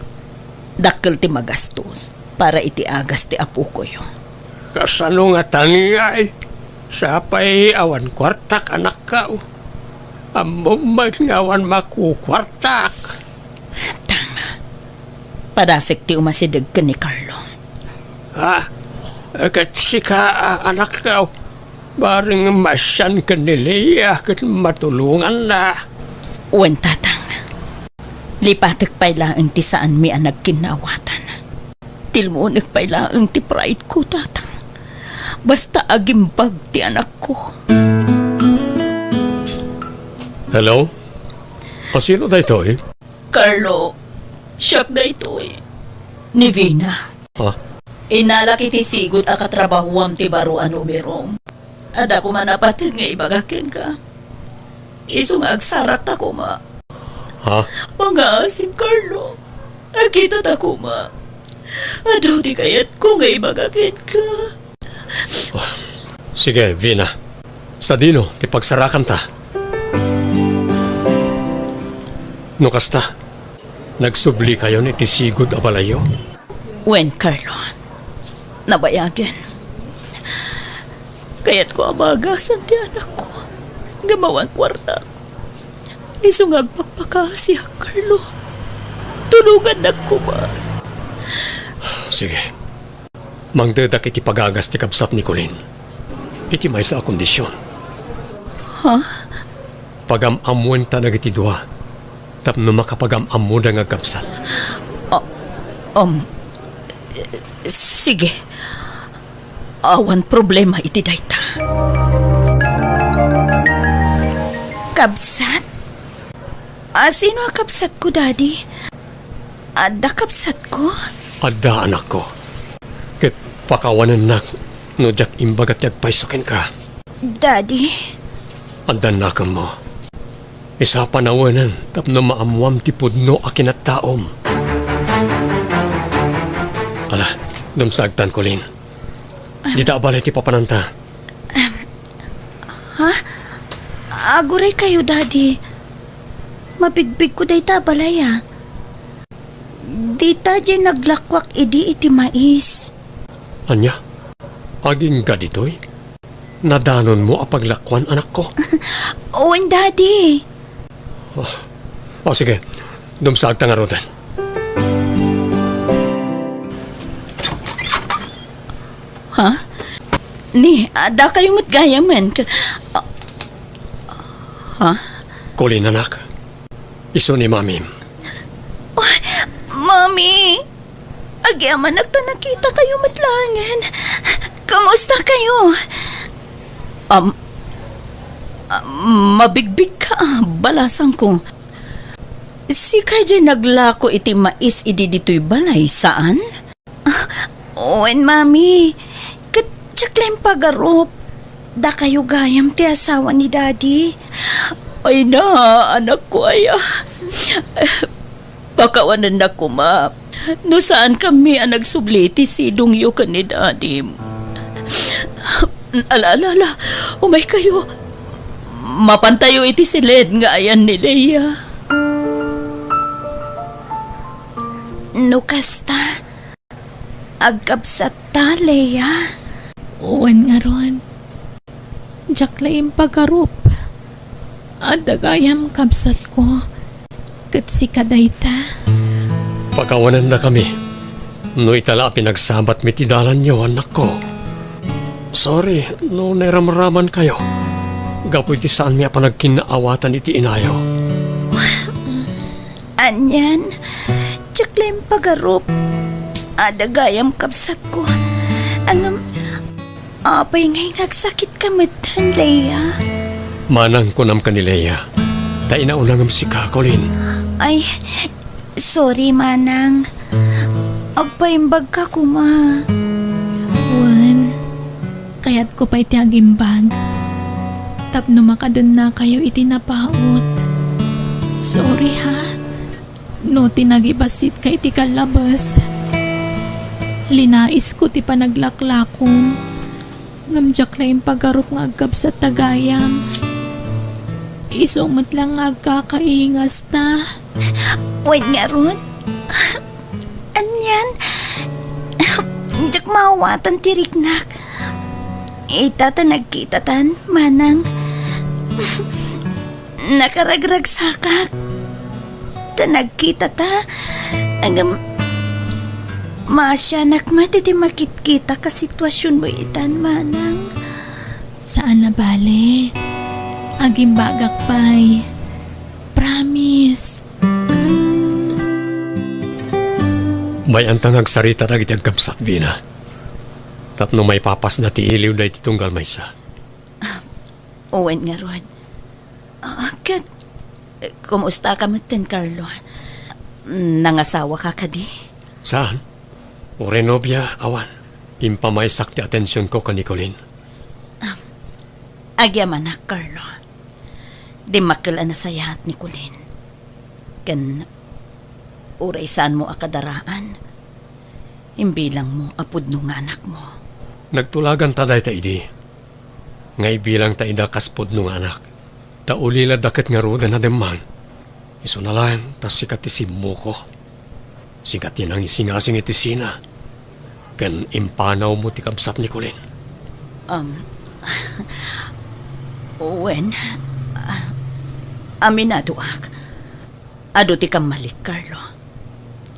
dakkel ti magastos para iti agas ti apokoyo. Kasano ngatan ngay? Sapay awan kuartak, anakko. Ammom met nga awan makukuartak. Tama. Padasek ti umasideg ken ni Carlo. Ha? Ket sika, a, anakko, bareng maasian ken ni Leia ket matulonganna. Wen, Tatang. Lipatek pay laeng ti saanmi a nagkinnaawatan. Tilmonek pay laeng ti pride ko, Tatang. Basta agimbag ti anakko. Hello? A, sino daytoy? Carlo, siak daytoy. Ni Vina. Ha? Innalak iti sigud a katrabahoam ti baro a numerom. Adda koma napateg nga ibaga kenka. Isu nga agsarakta koma. Ha? Pangngaasim, Carlo. Agkitata koma. Adu ti kayatko nga ibaga kenka. Oh, sige, Vina. Sadino ti pagsarakanta? No kasta, nagsublikayon iti sigud a balayyo? Wen, Carlo. Nabayagen. Kayatko a maagasan ti anakko nga awan kuarta. Isu nga agpakpakaasiak, Carlo. Tulongannak koma. Sige. Mangtedak iti pagagas ti kabsat ni Colleen. Iti maysa a kondisyon. Ha? Pagam-ammoenta dagiti dua tapno makapagam-ammoda nga agkabsat. Ah, um, sige. Awan problema iti dayta. Kabsat? A, sino a kabsatko, Daddy? Adda kabsatko? Adda, anakko. Ket pakawanennak no diak imbaga ti agpayso kenka. Daddy? Adda nakemmo. Isapana wenen tapno maammoam ti pudno a kinattaom. Ala, dumsagtan, Colleen. Dita a balay ti papananta. Ha? Aguraykayo, Daddy. Mabigbigko dayta a balay, a. Dita diay naglakuak idi iti mais. Ania? Agingga ditoy? Nadanonmo a paglakuan, anakko? Wen, Daddy. Ah, ah, sige. Dumsagta ngaruden. Ha? Ni, addakayo met gayamen. Ka-, ah, ha? Colleen, anak. Isu ni Mamim. Oh, Mami! Agyamanak ta nakitakayo met laengen. Kumustakayo? Am, am, mabigbigka, a, balasangko. Sika diay naglako iti mais idi ditoy balay, saan? Ah, wen, Mami. Ket diak la impagarup. Dakayo gayam ti asawa ni Daddy. Ay na, anakko aya. Pakawanennak koma no saankami a nagsubli iti sidongyo ken ni Daddy. Ala, ala, ala. Umaykayo. Mapantayo iti siled nga ayan ni Leia. No kasta, agkabsatta, Leia? Wen ngarud, diak la impagarup. Adda gayam, kabsatko, ket sika dayta. Pakawanendakami no ita la a pinagsabatmi ti dalanyo, anakko. Sorry no nairamramankayo gapu iti saanmi a panagkinnaawatan iti inayo. Anian, diak la impagarup. Adda gayam, kabsatko. Ngem, apay ngay nga agsakitka metten, Leia? Manang, kunam ken ni Leia, ta inauna ngem sika, Colleen. Ay, sorry, Manang. Agpaimbagka koma. Wen, kayatko pay ti agimbag tapno makadennakayo iti napaut. Sorry, ha, no ti nagibasitka iti kallabes. Linaisko ti panaglaklakom, ngem diak la impagarup nga agkabsatta gayam. Isu met la nga agkakaingasta. Wen ngarud, anian, diak maawatan ti riknak. Ita ta nagkitatan, Manang. Nakaragragsakak ta nagkitata. Ngem, Maasianak met iti makitkitak a situasionmo itan, manang. Saan a bale. Agimbagak pay. Promise. May-anta nga agsarita dagiti agkabsat, Vina. Tapno maipapasda ti iliwda iti tunggal maysa. Wen ngarud. Ah, ket, kumustaka metten, Carlo? Nangasawaka kadi? Saan? Uray nobia, awan. Impamaysak ti atensionko ken ni Colleen. Agyamanak, Carlo. Dimmakkel a nasayaat ni Colleen. Ken uray saanmo a kadaraan, imbilangmo a pudno nga anakmo. Nagtulaganta dayta idi. Nga ibilangta ida kas pudno nga anak. Ta ulilada ket ngaruden a dimman. Isuna laeng ta sika ti simmuko. Sika ti nangisingasing iti sina. Ken impanawmo ti kabsat ni Colleen. Um, wen, ah, aminadoak. Adu ti kammalik, Carlo.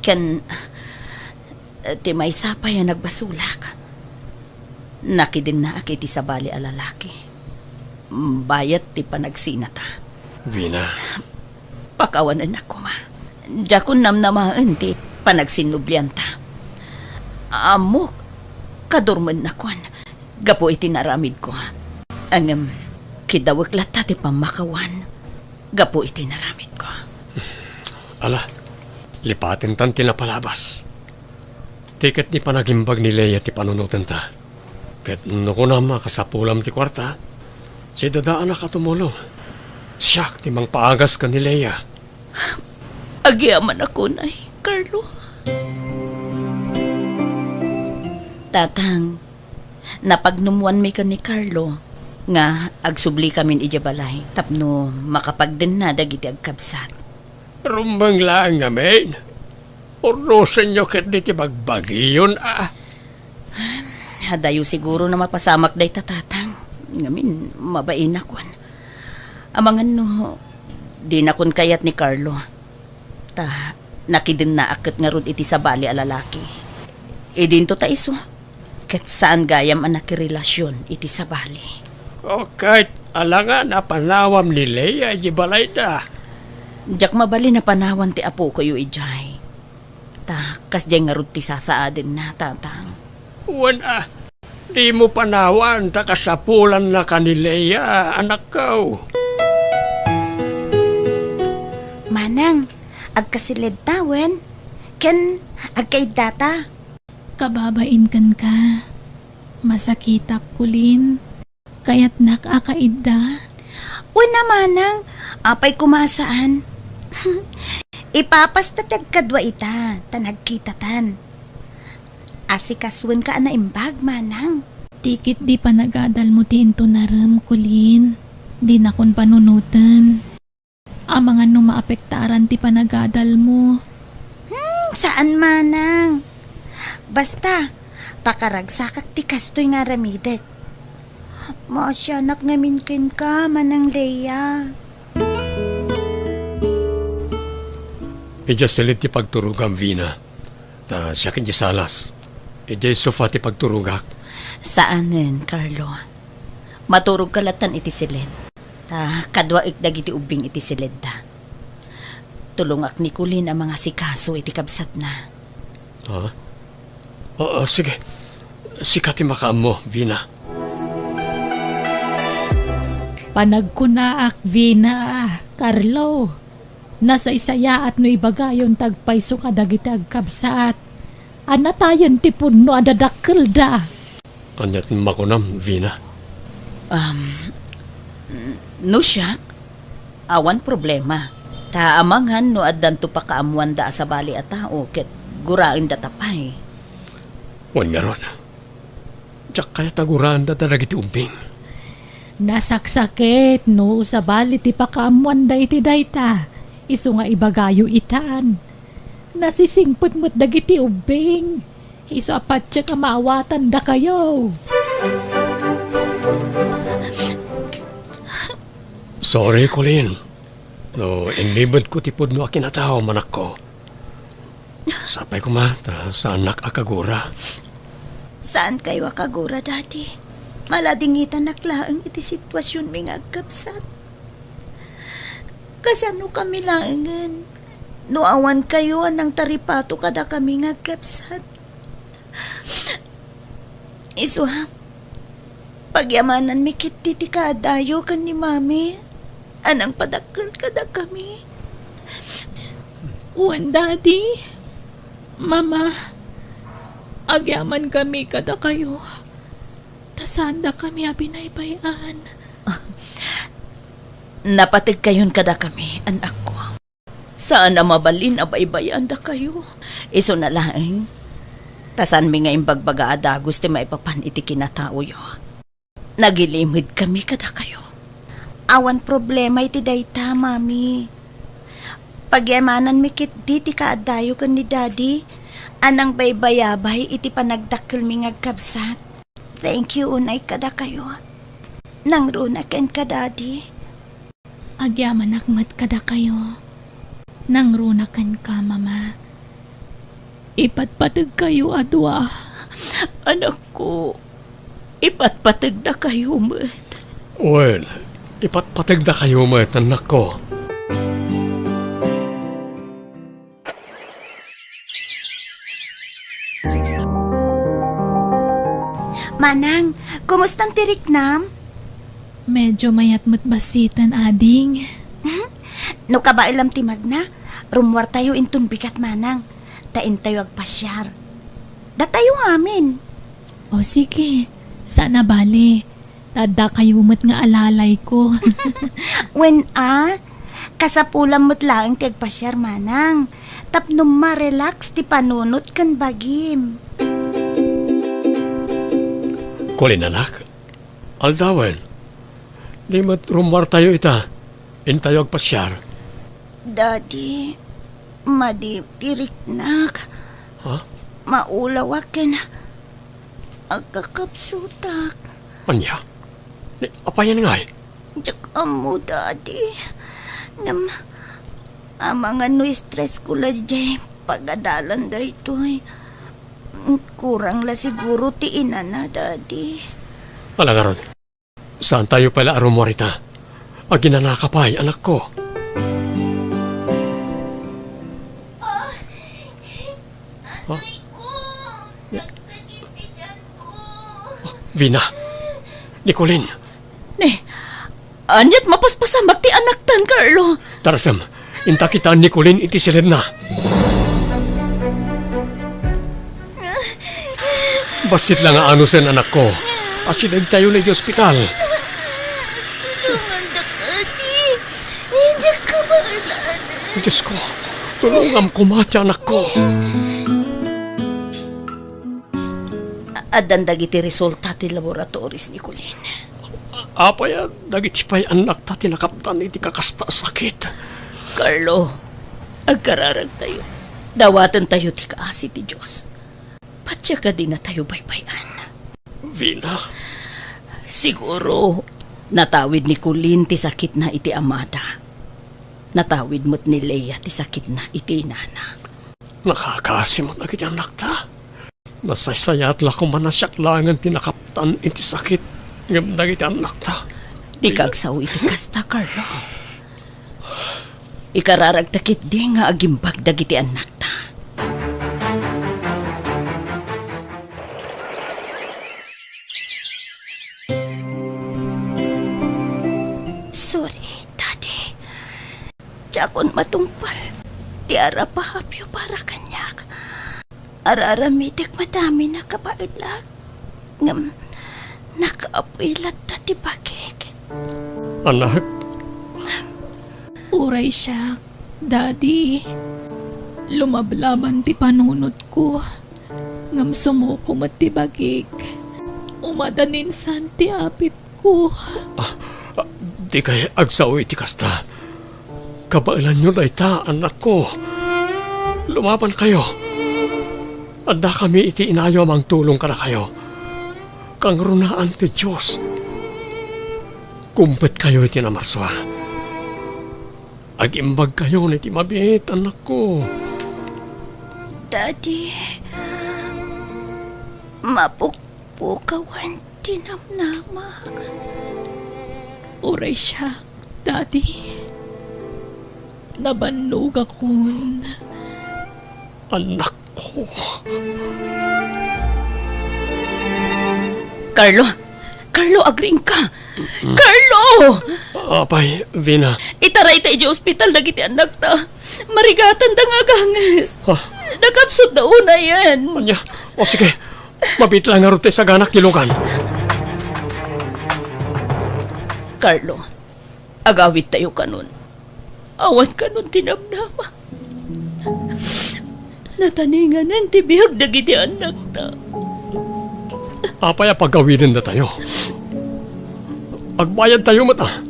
Ken, ah, ti maysa pay a nagbasolak. Nakidennaak iti sabali a lalaki. Bayat ti panagsinata. Vina. Pakawanennak koma. Diakon namnamaen ti panagsinnublianta. Ammok, kadurmennakon gapu iti naramidko. Ngem, kidawek latta ti pammakawan gapu iti naramidko. Ala, lipatentan ti napalabas. Ti ket ni panagimbag ni Lea ti panunotenta. Ket no kunam a kasapulam ti kuarta, sidadaanak a tumulong. Siak ti mangpaagas ken ni Lea. Agyamanak unay, Carlo. Tatang, napagnummuanmi ken ni Carlo nga agsubli kamin idiay balay tapno makapagdenna dagiti agkabsat. Rumbeng laeng ngamin. Urosenyo ketdi ti bagbagiyon a. Adayo siguro no mapasamak dayta, Tatang. Ngamin, mabainakon. Amangan no, dinakon kayat ni Carlo. Ta, nakidennaak ket ngarud iti sabali a lalaki. Idinto ta isu, ket saan gayam a nakirelasion iti sabali. O ket, alangan a panawam ni Lea iti balayda. Diak mabalin a panawan ti apokoyo idiay. Ta, kasdiay ngarud ti sasaadenna, Tatang. Wen a, dimo panawan ta kasapulannaka ni Lea, anakko. Manang, agkasiledta wen? Ken agkaiddata? Kababain kenka. Masakitak, Colleen. Kayatnak a kaidda? Wen a, manang, apay koma a saan? Ipapasta ti agkadua ita, ta nagkitatan. Asikasoenka a naimbag, manang. Ti ketdi panagadalmo ti intunarem, Colleen. Dinakon panunoten. Amangan no maapektaran ti panagadalmo. Hmm, saan, manang. Basta, pakaragsakak ti kastoy nga aramidek. Maasianak ngamin kenka, Manang Lea. Idiay siled ti pagturogam, Vina. Ta siak idiay salas. Idiay sofa ti pagturogak. Saanen, Carlo. Maturogka lattan iti siled. Ta kaduaek dagiti ubbing iti siledda. Tulongak ni Colleen a mangasikaso iti kabsatna. Ha? Oo, sige. Sika ti makaammo, Vina. Panagkunaak, Vina, Carlo. Nasaysayaat no ibagayon ti agpayso kadagiti agkabsat. Anatayen ti pudno a dadakkelda. Aniat makunam, Vina? Um, n-, no siak, awan problema. Ta amangan no addanto pakaammoanda a sabali a tao ket guraendata pay. Wen ngarud, diak kayat a guraendata dagiti ubbing. Nasaksakit no sabali ti pakaammoanda iti dayta, isu nga ibagayo itan. Nasisingpet met dagiti ubbing. Isu a patiek a maawatandakayo. Sorry, Colleen. No, inlibedko ti pudno a kinatao, manakko. Sapay koma ta saannak a kagura. Saankayo a kagura, Daddy. Maladingitanak laeng iti situasionmi nga agkabsat. Kasano kami laengen no awan kayo a nangtaripato kadakami nga agkabsat? Isua, pagyamananmi ketdi ti kaadayo ken ni Mami a nangpadakkel kadakami. Wen, Daddy, Mama, agyamankami kadakayo, ta saandakami a binaybay-an. Napategkayon kadakami, anakko. Saan a mabalin a baybay-an dakayo. Isuna laeng, ta saanmi nga imbagbaga a dagus ti maipapan iti kinataoyo. Nagilimedkami kadakayo. Awan problema iti dayta, Mami. Pagyamananmi ketdi ti kaadayo ken ni Daddy a nangbaybayabay iti panagdakkelmi nga agkabsat. Thank you unay kadakayo. Nangruna kenka, Daddy. Agyamanak met kadakayo. Nangruna kenka, Mama. Ipatpategkayo a dua. Anakko, ipatpategdakayo met. Wen, ipatpategdakayo met, anakko. Manang, kumustan ti riknam? Medyo mayat met bassiten, ading. No kabaelam ti magna, rummuartayo inton bigat, Manang, ta intayo agpasiar. Datayo amin. O sige, saan a bale. Ta addakayo met nga alalayko. Wen a, kasapulam met laeng ti agpasiar, Manang, tapno ma-relax ti panunot ken bagim. Colin, anak, aldawen, di met rummuartayo ita, intayo agpasiar. Daddy, madi ti riknak. Ha? Maulawak ken agkakapsutak. Ania? Ni, apayan ngay? Diak ammo, Daddy. Ngem, amangan no stress ko la diay pagadalan daytoy. Kurang la siguro ti inana, Daddy. Ala ngarud, saantayo pay la a rummuar ita. Aginanaka pay, anakko. Ah, ha? Aray ko! Nagsakit ti tiyan ko! Vina! Nicolene! Ni, aniat mapaspasamak ti anaktan, Carlo? Tarasem, inta kitaan ni Colin iti siledna. Bassit la nga anusen, anakko. Asidegtayo iti ospital. Tulongandak, Daddy. Diak kabaelan. Diosko, tulongam koma ti anakko. Addan dagiti resulta ti laboratories ni Colin. Apay a dagiti pay annakta ti nakaptan iti kakasta a sakit? Carlo, agkararagtayo. Dawatentayo ti kaasi ti Dios. Patse kadi natayo baybay-an. Vina? Siguro, natawid ni Colin ti sakitna iti amada. Natawid met ni Lea ti sakitna iti inana. Nakakaasi met dagiti annakta. Nasaysayaat la koma a siak laengen ti nakaptan iti sakit ngem dagiti annakta. Dika agsao iti kasta, Carlo. Ikararagta ketdi nga agimbag dagiti annakta. Sorry, Daddy. Diakon matungpal ti arap a happyo para kaniak. Araramitek met amin a kabaelak, ngem nakapuy latta ti bagik. Anak. Uray siak, Daddy, lumablaban ti panunotko, ngem sumuko met ti bagik. Umadaninsan ti apit ko. Ah, ah, dikay agsao iti kasta. Kabaelanyo dayta, annakko. Lumabankayo. Addakami iti inayo a mangtulong kadakayo. Kangrunaan ti Dios. Kumpetkayo iti namarsua. Agimbagkayon iti mabiit, annakko. Daddy, mapukpukawan ti namnamak. Uray siak, Daddy. Nabannogakon. Annakko. Carlo! Carlo, agriingka! Carlo! Apay, Vina. Itarayta idiay ospital dagiti annakta. Marigatanda nga aganges. Ha? Nakapsutda unayen. Ania? O sige, mabiit laeng ngarud ti isaganak ti lugan. Carlo, agawidtayo kanon. Awan kanon ti namnama. Nataninganen ti biag dagiti annakta. Apay a pagawidendatayo? Agbayadtayo met, a.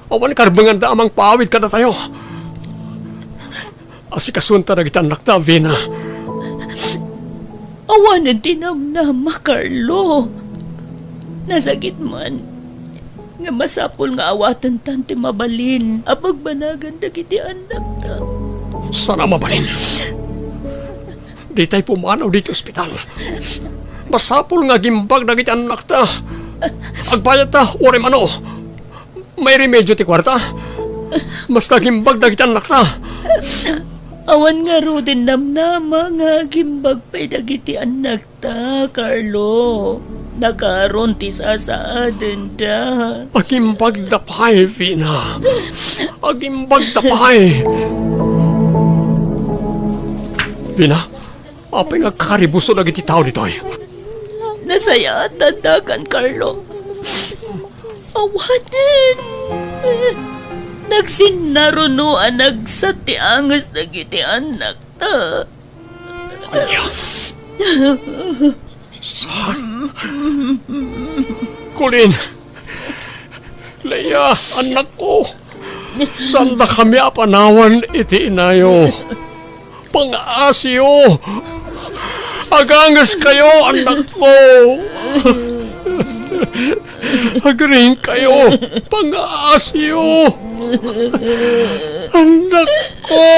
Awan karbenganda a mangpaawid kadatayo. Asikasuenta dagiti annakta, Vina. Awanen ti namnama, Carlo. Nasakit man. Nga masapul nga awatentan ti mabalin a pagbanagan dagiti annakta. Saan a mabalin? Ditay pumanaw ditoy ospital. Masapul nga agimbag dagiti annakta. Agbayadta, uray mano. Mairemedio ti kuarta. Basta agimbag dagiti annakta. Awan ngaruden namnama nga agimbag pay dagiti annak ta, Carlo. Nakaaron ti sasaadenda. Agimbagda pay, Vina. Agimbagda pay. Vina, apay nga agkakaribuso dagiti tao ditoy? Nasayaat dandakan, Carlo. Awanen. Nagsinnaruno a nagsat ti anges dagiti annakta. Ania? Saan? Colleen! Leia, annakko! Saandakami a panawan iti inayo. Pangaasiyo! Agangeskayo, annakko! Agriingkayo, pangaasiyo! Annakko!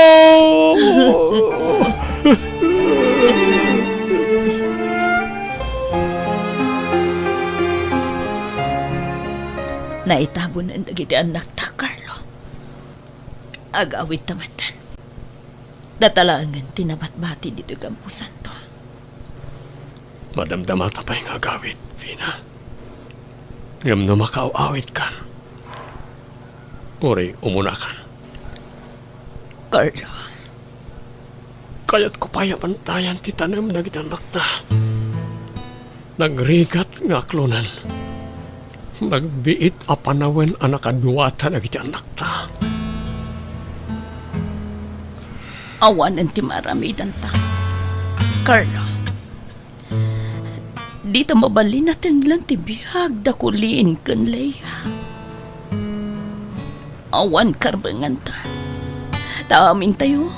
Naitabonen dagiti annakta, Carlo. Agawidta metten. Data laengen ti nabatbati ditoy kamposanto. Madamdamata pay nga agawid, Vina. Ngem no makaaw-awidkan, uray umunakan. Carlo. Kayatko pay a bantayan ti tanem dagiti annakta. Nagrigat nga aklonen. Nagbiit a panawen a nakaduata dagiti annakta. Awanen ti maaramidanta, Carlo. Dita mabalin a tenglen ti biag da Colleen ken Leia. Awan karbenganta. Ta amintayo,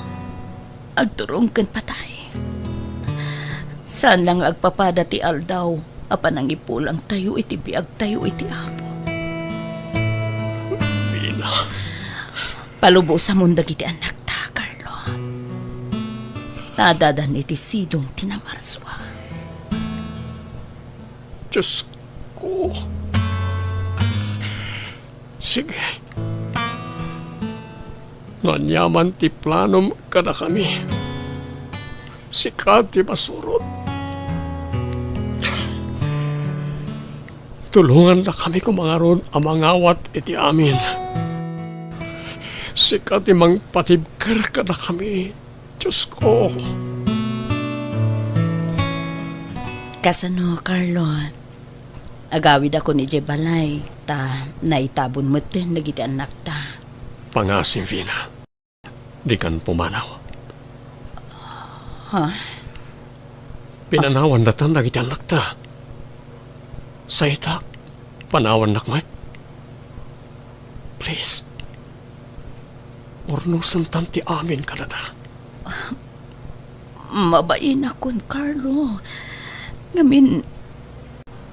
agturong ken patay. Saan la nga agpapada ti aldaw a panangipulangtayo iti biagtayo iti Apo. Vina. Palubosamon dagiti annakta, Carlo. Ta addadan iti sidong ti namarsua. Diosko. Sige. No aniaman ti planom kadakami, sika ti masurot. Tulongandakami koma ngarud a mangawat iti amin. Sika ti mangpatibker kadakami, Diosko. Kasano, Carlo? Agawidakon idiay balay, ta naitabon metten dagiti annakta. Pangasim, Vina. Dikan pumanaw. Ha? Pinanawandatan dagiti annakta. Sayta, panawannak met. Please. Urnosentan ti amin kadata. Mabainakon, Carlo. Ngamin,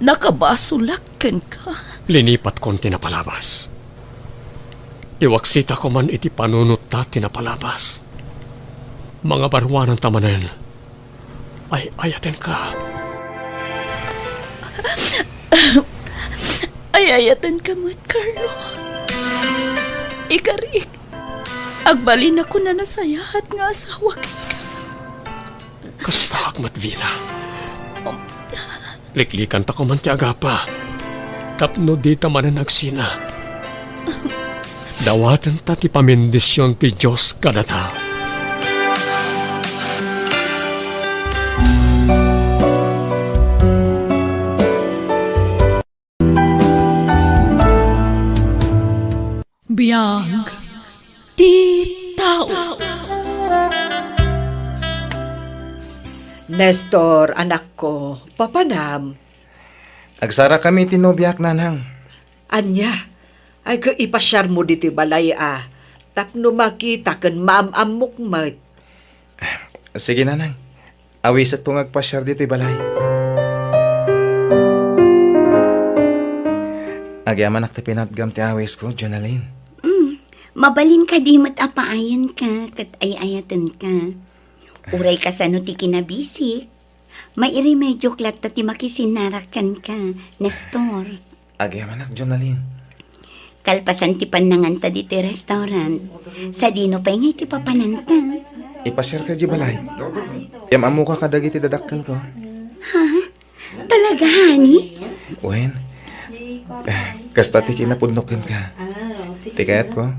nakabasolak kenka. Linipatkon ti napalabas. Iwaksitako man iti panunot ta ti napalabas. Mangabaruananta manen. Ay-ayatenka. Ay-ayatenka met, Carlo. Ikarik, agbalinakon a nasayaat nga asawa kenka. Kastaak met, Vina. Liklikanta koma ti agapa tapno dita manen agsina. Dawatenta ti pamendision ti Dios kadata. Biag ti tao. Nestor, anakko, papanam. Agsarakami ti nobiak, nanang. Ania? Ay, ket ipasiarmo ditoy balay a, tapno makita ken maam-ammok met. Sige, nanang. Awisetko nga agpasiar ditoy balay. Agyamanak ti pinatgam ti awisko, Jonalyn. Mm, mabalin kadi met a paayanka ket ay-ayatenka. Uray kasano ti kinabisik, mairemediok latta ti makisinnarak kenka, Nestor. Agyamanak, Jonalyn. Kalpasan ti pannanganta ditoy restaurant, sadino pay ngay ti papananta? Ipasiarka idiay balay. Yam-ammoka kadagiti dadakkelko. Ha? Talaga, honey? Wen, eh, kasta ti kinapudnok kenka. Ti kayatko,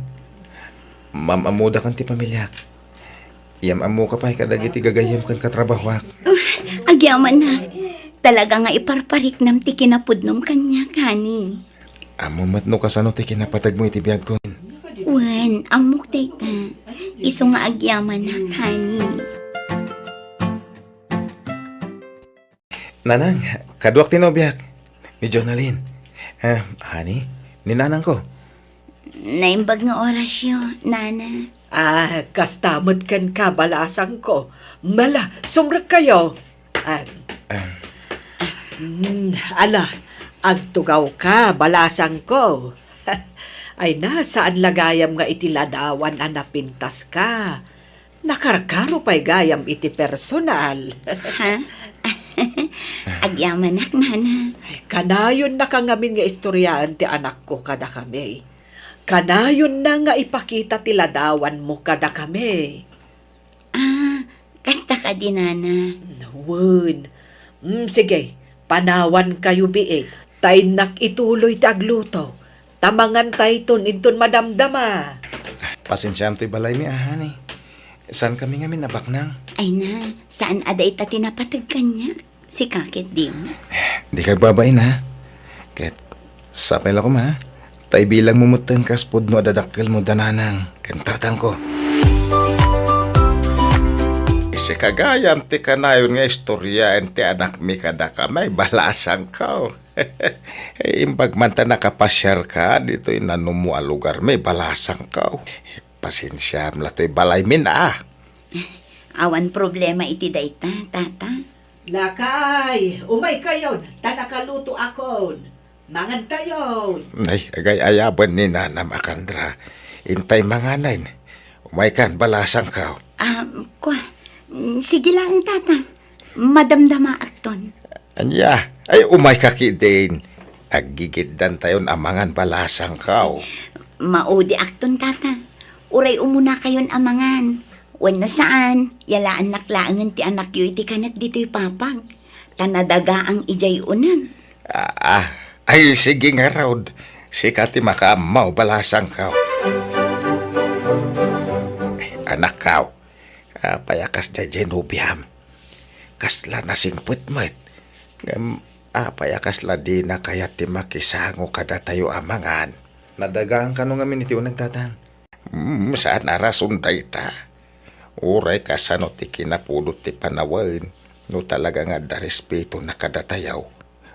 maam-ammoda ken ti pamiliak. Yam-ammoka pay kadagiti gagayyem ken katrabahoak. Uh, agyamanak. Talaga nga iparpariknam ti kinapudnom kaniak, honey. Ammom met no kasano ti kinapategmo iti biagko. Wen, ammok dayta. Isu nga agyamanak, honey. Nanang, kaduak ti nobiak, ni Jonalyn. Ah, honey, ni nanangko. Naimbag nga orasyo, nana. Ah, kasta met kenka, balasangko. Mala, sumrekkayo. Ah, Ah. Mm, ala, agtugawka, balasangko. Ay na, saan la gayam nga iti ladawan a napintaska. Nakarkaro pay gayam iti personal. Ha? Agyamanak, nana. Ay, kanayonnaka ngamin nga istoriaen ti anakko kadakami. Kanayonna nga ipakita ti ladawanmo kadakami. Ah, kasta kadi, nana? Wen. Mm, sige, panawankayo biit. Ta innak ituloy ti agluto. Ta mangantayton inton madamdama. Pasensiam toy balaymi, a, honey. Saankami ngamin a baknang. Ay na, saan a dayta ti napateg kaniak? Sika ket dimo. Dika agbabain, ha? Ket sapay la koma, ha? Ta ibilangmo metten kas pudno a dadakkelmo da nanang ken tatangko. Sika gayam ti kanayon nga istoriaen ti anakmi kadakami, balasangko. Imbag man ta nakapasiarka ditoy nanumo a lugarmi, balasangko. Pasensiam la toy balaymin, a. Awan problema iti dayta, tata. Lakay, umaykayon, ta nakalutoakon. Mangantayon. Ay, agay-ayaben ni nanam a Candra. Intay manganen. Umaykan, balasangko. Ah, kua, mm, sige laeng, tata. Madamdamaakton. Ania? Ay, umayka ketdin. Aggigiddantayon a mangan, balasangko. Maudiakton, tata. Uray umunakayon a mangan. Wenno saan, yalaannak laengen ti anakyo iti kanek ditoy papag. Ta nadagaang idiay uneg. Ah, ah. Ay, sige ngarud. Sika ti makaammo, balasangko. Anakko, apay a kasdiay diay nobiam? Kasla nasingpet met. Ngem apay a kasla dina kayat ti makisango kadatayo a mangan? Nadagaang kano ngamin iti uneg, tatang? Hmm, saan a rason dayta. Uray kasano ti kinapudot ti panawen, no talaga nga adda respetona kadatayo,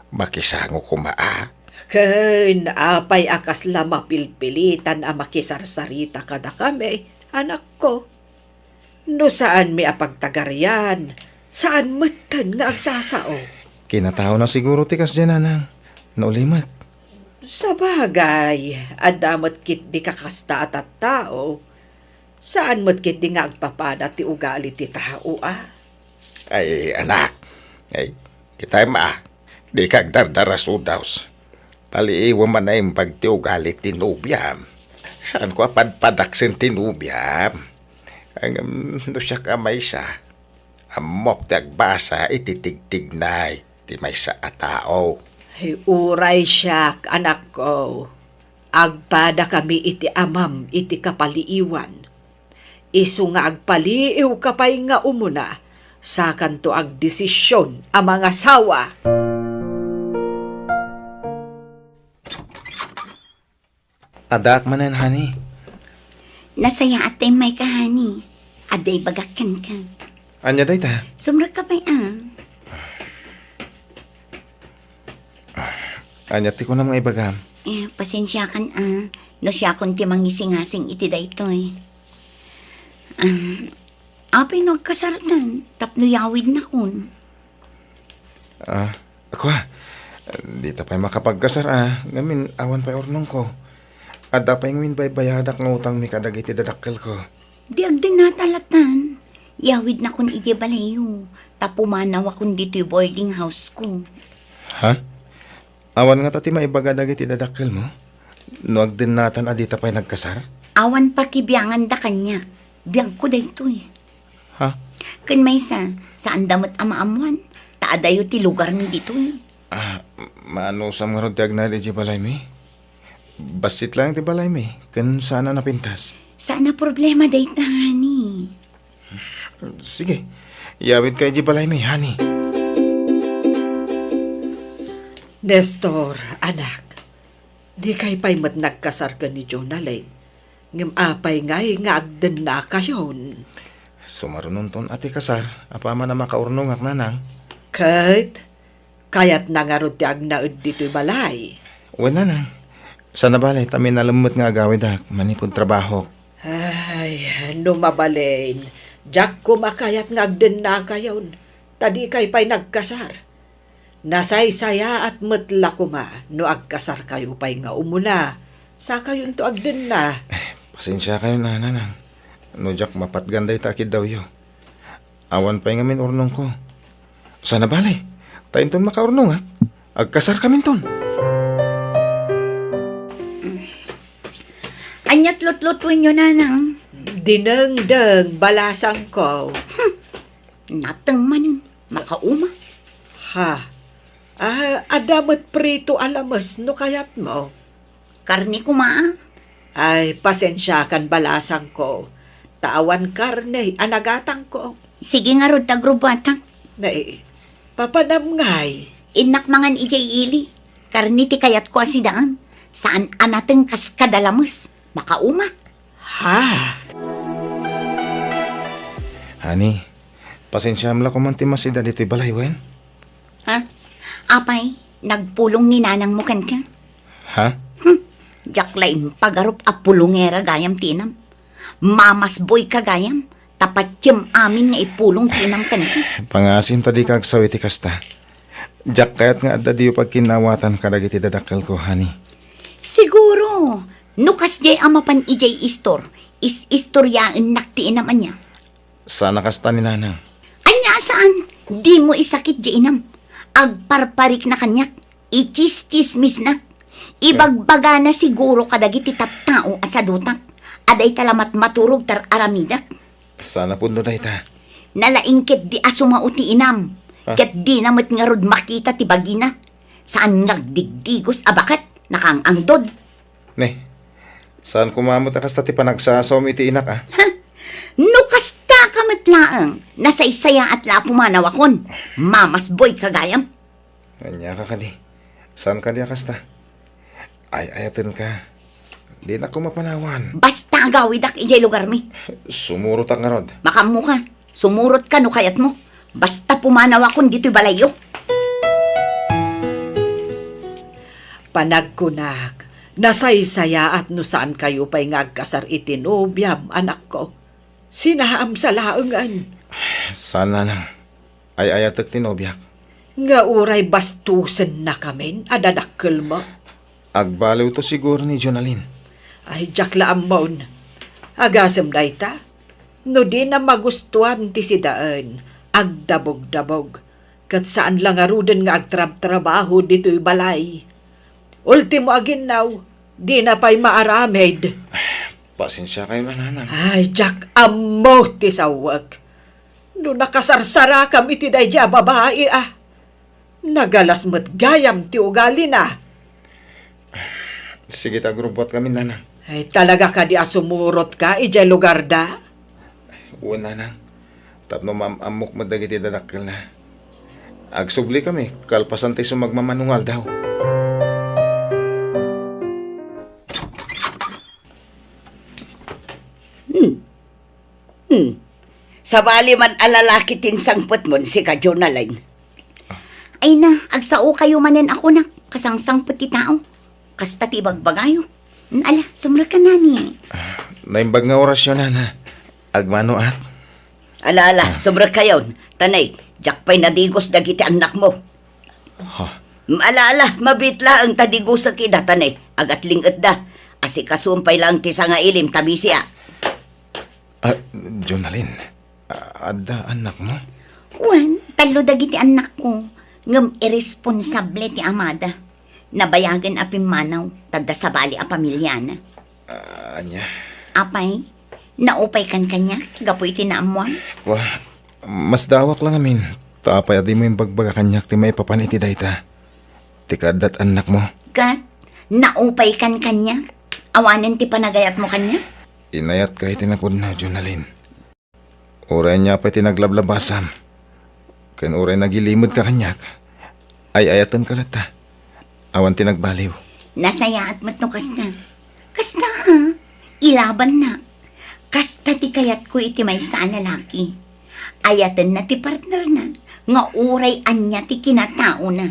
makisango koma a. Ken apay a kasla mapilpilitan a makisarsarita kadakami, anakko? No saanmi a pagtagarian, saan metten nga agsasao. Kinataona siguro ti kasdiay, nanang, no ulimek. Sabagay, adda met ketdi kakasta a tattao. Saan met ketdi nga agpapada ti ugali ti tao, a? Ay, anak. Ay, kitay ma, dika agdardarasudaw. Paliiwem a naimbag ti ugali ti nobiam. Saanko a padpadaksen ti nobiam? Ngem no siak a maysa, ammok ti agbasa iti tigtignay ti maysa a tao. Ay, uray siak, anakko. Agpadakami iti amam iti kapaliiwan. Isu nga agpaliiwka pay nga umuna, sakanto agdesision a mangasawa. Addaak manen, honey. Nasayaat ta immayka, honey. Adda ibagak kenka. Ania dayta? Sumrekka pay, a. Ania ti kunam nga ibagam? Eh, pasensiakan, a. No siakon ti mangisingasing iti daytoy. Ah, apay no agkasartan tapno yawidnakon? Ah, kua, dita pay makapagkasar, a, ngamin awan pay urnongko. Adda pay ngamin baybayadak nga utangmi kadagiti dadakkelko. Di agdennata latan. Yawidnakon idiay balayyo, ta pumanawakon ditoy boarding house ko. Ha? Awan ngata ti maibaga dagiti dadakkelmo? No agdennatan a dita pay nagkasar? Awan pakibianganda kaniak. Biagko daytoy. Ha? Ken maysa, saanda met a maammoan, ta adayo ti lugarmi ditoy. Ah, maanusam ngarud ti agnaed idiay balaymi? Bassit laeng ti balaymi, ken saan a napintas. Saan a problema dayta, honey. Sige, yawidka idiay balaymi, honey. Nestor, anak, dikay pay met nagkasar ken ni Jonalyn. Ngem apay ngay nga agdennakayon? Sumarunonton a ti kasar, apaman a makaurnongak, nanang. Ket, kayatna ngarud ti agnaed ditoy balay? Wen, nanang. Saan a bale, ta minalem met nga agawidak manipud trabahok. Ay, no mabalin, diak koma kayat nga agdennakayon, ta dikay pay nagkasar. Nasaysayaat met la koma no agkasarkayo pay nga umuna, sakayonto agdenna. Eh, pasensiakayon a, nanang, no diak mapatgan dayta a kiddawyo. Awan pay ngamin urnongko. Saan a bale, ta inton makaurnongak, agkasarkaminton. Ania't lutlutuenyo, nanang? Dinengdeng, balasangko. Hmm. Nateng manen, makauma. Ha? Ah, adda met prito a lames no kayatmo. Karne koma, a. Ay, pasensiakan, balasangko, ta awan karne a nagatangko. Sige ngarud ta agrubatak. Nay, papanam ngay? Innak mangan idiay ili. Karne ti kayatko a sidaen. Saan a nateng kas kada lames. Makauma. Ha? Honey, pasensiam la koman ti masida ditoy balay, wen? Ha? Apay, nagpulong ni nanangmo kenka? Ha? Hmm, diak la impagarup a pulongera gayam ti inam. Mamas boy ka gayam, ta patiem amin nga ipulong ti inam kenka. Pangasim ta dika agsaw iti kasta. Diak kayat nga adda diyo pagkinnawatan kadagiti dadakkelko, honey. Siguro, no kasdiay a mapan idiay istor, is-istoriaennak ti inam ania. Saan a kasta ni nanang. Ania a saan? Dimo isakit diay inam. Agparparikna kaniak. Ichischismisnak. Ibagbagana siguro kadagiti tattao a sadutak a dayta la matmaturog tar-aramidak. Saan a pudno dayta? Nalaing ketdi a sumao ti inam, ah, ket dina met ngarud makita ti bagina. Saan nga agdigdigos a baket, nakaang-angdod. Ne, saan koma met a kasta ti panagsasawmi iti inak, a? Ha? No kasta ka met laeng, nasaysayaat la a pumanawakon. Mamas boy ka gayam. Ania ka kadi? Saan kadi a kasta? Ay-ayatenka. Dinak koma panawan. Basta agawidak idiay lugarmi. Sumurotak ngarud. Makaammoka. Sumurotka no kayatmo. Basta pumanawakon ditoy balayyo. Panagkunak, nasaysayaat no saankayo pay nga agkasar iti nobiam, anakko. Sinaamsa laengen. Saan, nanang. Ay-ayatek ti nobiak. Nga uray bastosennakamin a dadakkelmo? Agbaliwto siguro ni Jonalyn. Ay, diak la ammon. Agasem dayta, no dina magustuan ti sidaen, agdabogdabog, ket saan la ngaruden nga agtrabtrabaho ditoy balay. Ultimo a ginnaw, dina pay maaramid. Pasensiakayo, nanang. Ay, diak ammo ti sawek. No nakasarsarakam iti daydiay a babai, a, nagalas met gayam ti ugalina. Sige ta agrubbuatkami, nanang. Ay, talaga kadi a sumurotka idiay lugarda? Wen, nanang. Tapno maam-ammok met dagiti dadakkelna. Agsublikami kalpasan ti sumagmamano nga aldaw. Hmm. Hmm. Sabali man a lalaki ti insangpetmon, sika, Jonalyn. Ay na, agsaokayo manen a kunak, kasangsangpet ti tao. Kasta ti ibagbagayo. Hmm, ala, sumrekka nani. Ah, naimbag nga orasyo, nana. Agmanoak. Ala, ala, ah, sumrekkayon. Tanay, diak pay nadigos dagiti annakmo. Ha? Hmm, ala, ala, mabiit laeng ta digosek ida, tanay. Agatling-etda. Asikasuem pay laeng ti sangailim ta bisiak. Ah, Jonalyn, a-, adda annakmo? Wen, tallo dagiti annakko, ngem irresponsable ti amada. Nabayagen a pimmanaw, ta adda sabali a pamiliana. Ah, ania? Apay, naupaykan kaniak gapu iti naammuam? Kua, masdaawak la ngamin, ta apay a dimo imbagbaga kaniak ti maipapan iti dayta? Ti kaaddat annakmo? Ket, naupaykan kaniak? Awanen ti panagayatmo kaniak? Inayatka iti napudno, Jonalyn. Uray ania pay ti naglablabasam, ken uray nagilimedka kaniak, ay-ayatenka latta. Awan ti nagbaliw. Nasayaat met no kasta. Kasta, a, ilabanna. Kasta ti kayatko iti maysa a lalaki. Ayatenna ti partnerna nga uray ania ti kinataona.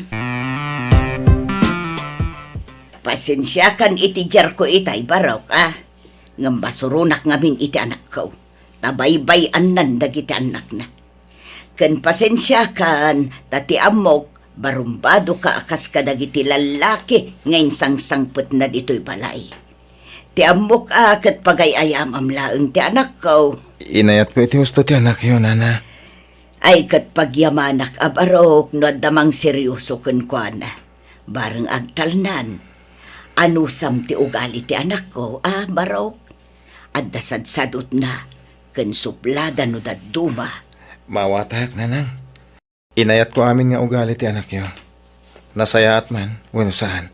Pasensiakan iti diarko itay, Barok, a. Ngem masuronak ngamin iti anakko, ta baybay-annan dagiti annakna. Ken pasensiakan, ta ti ammok, barumbadoka a kas kadagiti lallaki nga insangsangpetna ditoy balay. Ti ammok a ket pagay-ayamam laeng ti anakko. Inayatko iti husto ti anakyo, nana. Ay, ket pagyamanak a Barok no adda mangserioso kenkuana. Bareng agtalnan. Anusam ti ugali ti anakko, a, Barok? Adda sadsadutna ken sublada no dadduma. Maawatak, nanang. Inayatko amin nga ugali ti anakyo. Nasayaat man wenno saan.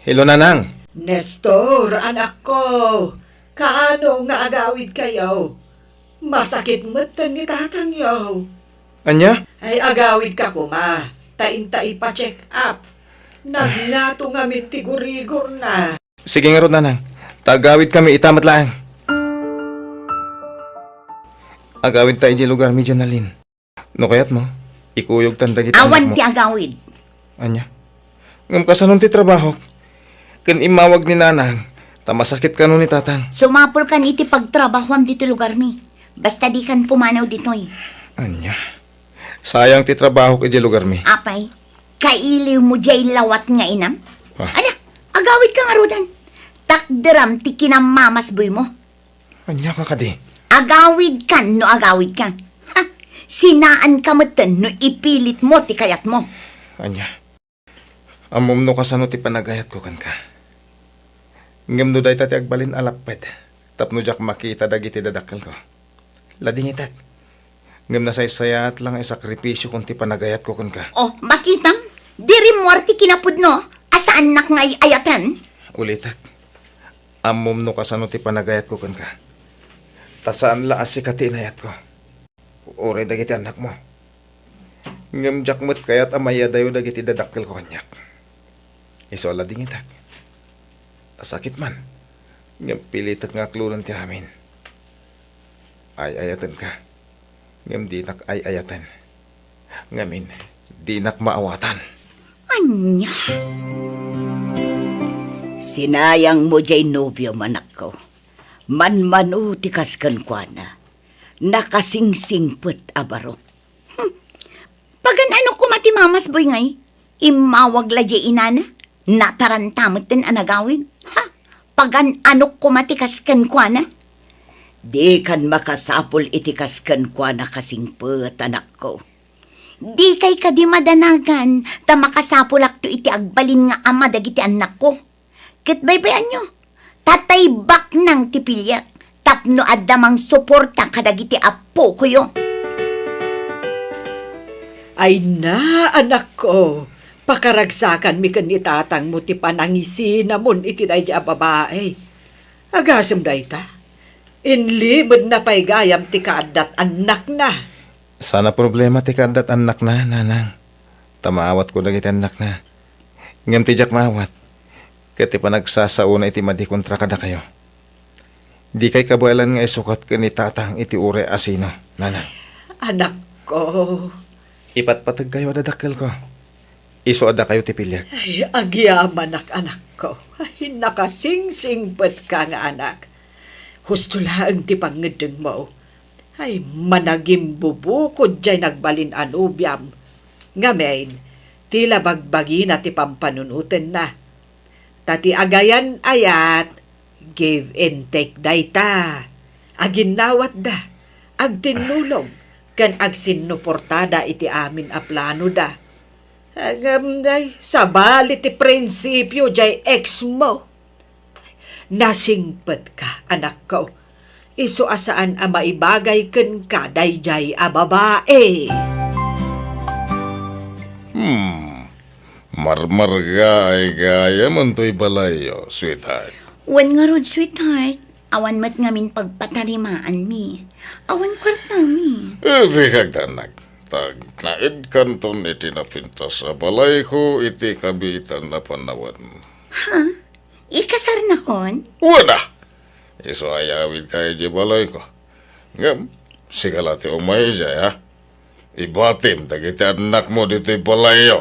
Hello, nanang. Nestor, anakko. Kaano nga agawidkayo? Masakit metten ni tatangyo. Ania? Ay, agawidka koma, ta inta ipa-check up. Nagngato ngamin ti gurigorna. Sige ngarud, nanang. Ta agawidkami ita met laeng. Agawidta idiay lugarmi, Jonalyn. No kayatmo, ikuyogtan dagiti annakmo. Awan ti agawid. Ania? Ngem kasano ti trabahok? Ken immawag ni nanang, ta masakit kano ni tatang. Sumapulkan iti pagtrabahoam ditoy lugarmi. Basta dikan pumanaw ditoy. Ania? Sayang ti trabahok idiay lugarmi. Apay, kailiwmo diay lawat nga inam? Ah. Ala, agawidka ngaruden. Takderam ti kinamamasboymo. Ania ka kadi? Agawidkan no agawidka. Ha? Sinaanka metten no ipilitmo ti kayatmo. Ania? Ammom no kasano ti panagayatko kenka. Ngem no dayta ti agbalin a lapped tapno diak makita dagiti dadakkelko, ladingitek. Ngem nasaysayaat la nga isakripisiokon ti panagayatko kenka. Oh, makitam? Di rimmuar ti kinapudno a saannak nga ay-ayaten? Ulitek. Ammom no kasano ti panagayatko kenka. Ta saan la a sika ti inayatko. Uray dagiti annakmo. Ngem diak met kayat a mayadayo dagiti dadakkelko kaniak. Isu a ladingitek. Sakit man. Ngem pilitek nga aklonen ti amin. Ay-ayatenka. Ngem dinak ay-ayaten. Ngamin, dinak maawatan. Ania? Sinayangmo diay nobiom, anakko. Manmano ti kas kenkuana. Nakasingsingpet a baro. Hmm. Pagan-ano koma ti mamasboy ngay? Immawag la diay inana? Nataranta metten a nagawid? Ha? Pagan-anok koma ti kas kenkuana? Dikan makasapul iti kas kenkuana, kasingpet, anakko. Dikay kadi madanagan ta makasapulakto iti agbalin nga ama dagiti annakko. Ket baybay-anyo, tatay baknang ti piliek tapno adda mangsuporta kadagiti appokoyo. Ay na, anakko, pakaragsakanmi ken ni tatangmo ti panangisinamon iti daydi a babai. Agasem dayta, inlimedna pay gayam ti kaaddat annakna. Saan a problema ti kaaddat annakna, nanang. Ta maawatko dagiti annakna. Ngem ti diak maawat, ket ti panagsasaona iti madi kontra kadakayo. Dikay kabaelan nga isukat ken ni tatang iti uray a sino, nanang. Anakko. Ipatpateg kayo a dadakkelko. Isu a dakayo ti piliek. Ay, agyamanak, anakko. Ay, nakasingsingpetka nga anak. Husto laeng ti pangngeddengmo. Ay, managimbubukod jay nagbalin a nobiam. Ngamin, ti la bagbagina ti pampanunotenna. Ta ti agayan-ayat, give and take dayta. Aginnawatda, agtinnulong, ken agsinnuportada iti amin a planoda. Ngem, ay, sabali ti prinsipio jay ex mo. Nasingpetka, anakko. Isu a saan a maibagay kenka daydiay a babai. Hmm. Marmargaay gayam toy balayyo, sweetheart. Wen ngarud, sweetheart. Awan met ngamin pagpatarimaanmi. Awan kuartami. Iti kagdanag, tagnaedkanton iti napintas a balayko iti kabiitan a panawen. Ha? Ikasarnakon? Wen a! Isu a iyawidka idiay balayko. Ngem, sika la ti umay idiay, ha? Ibatim dagiti annakmo ditoy balayyo.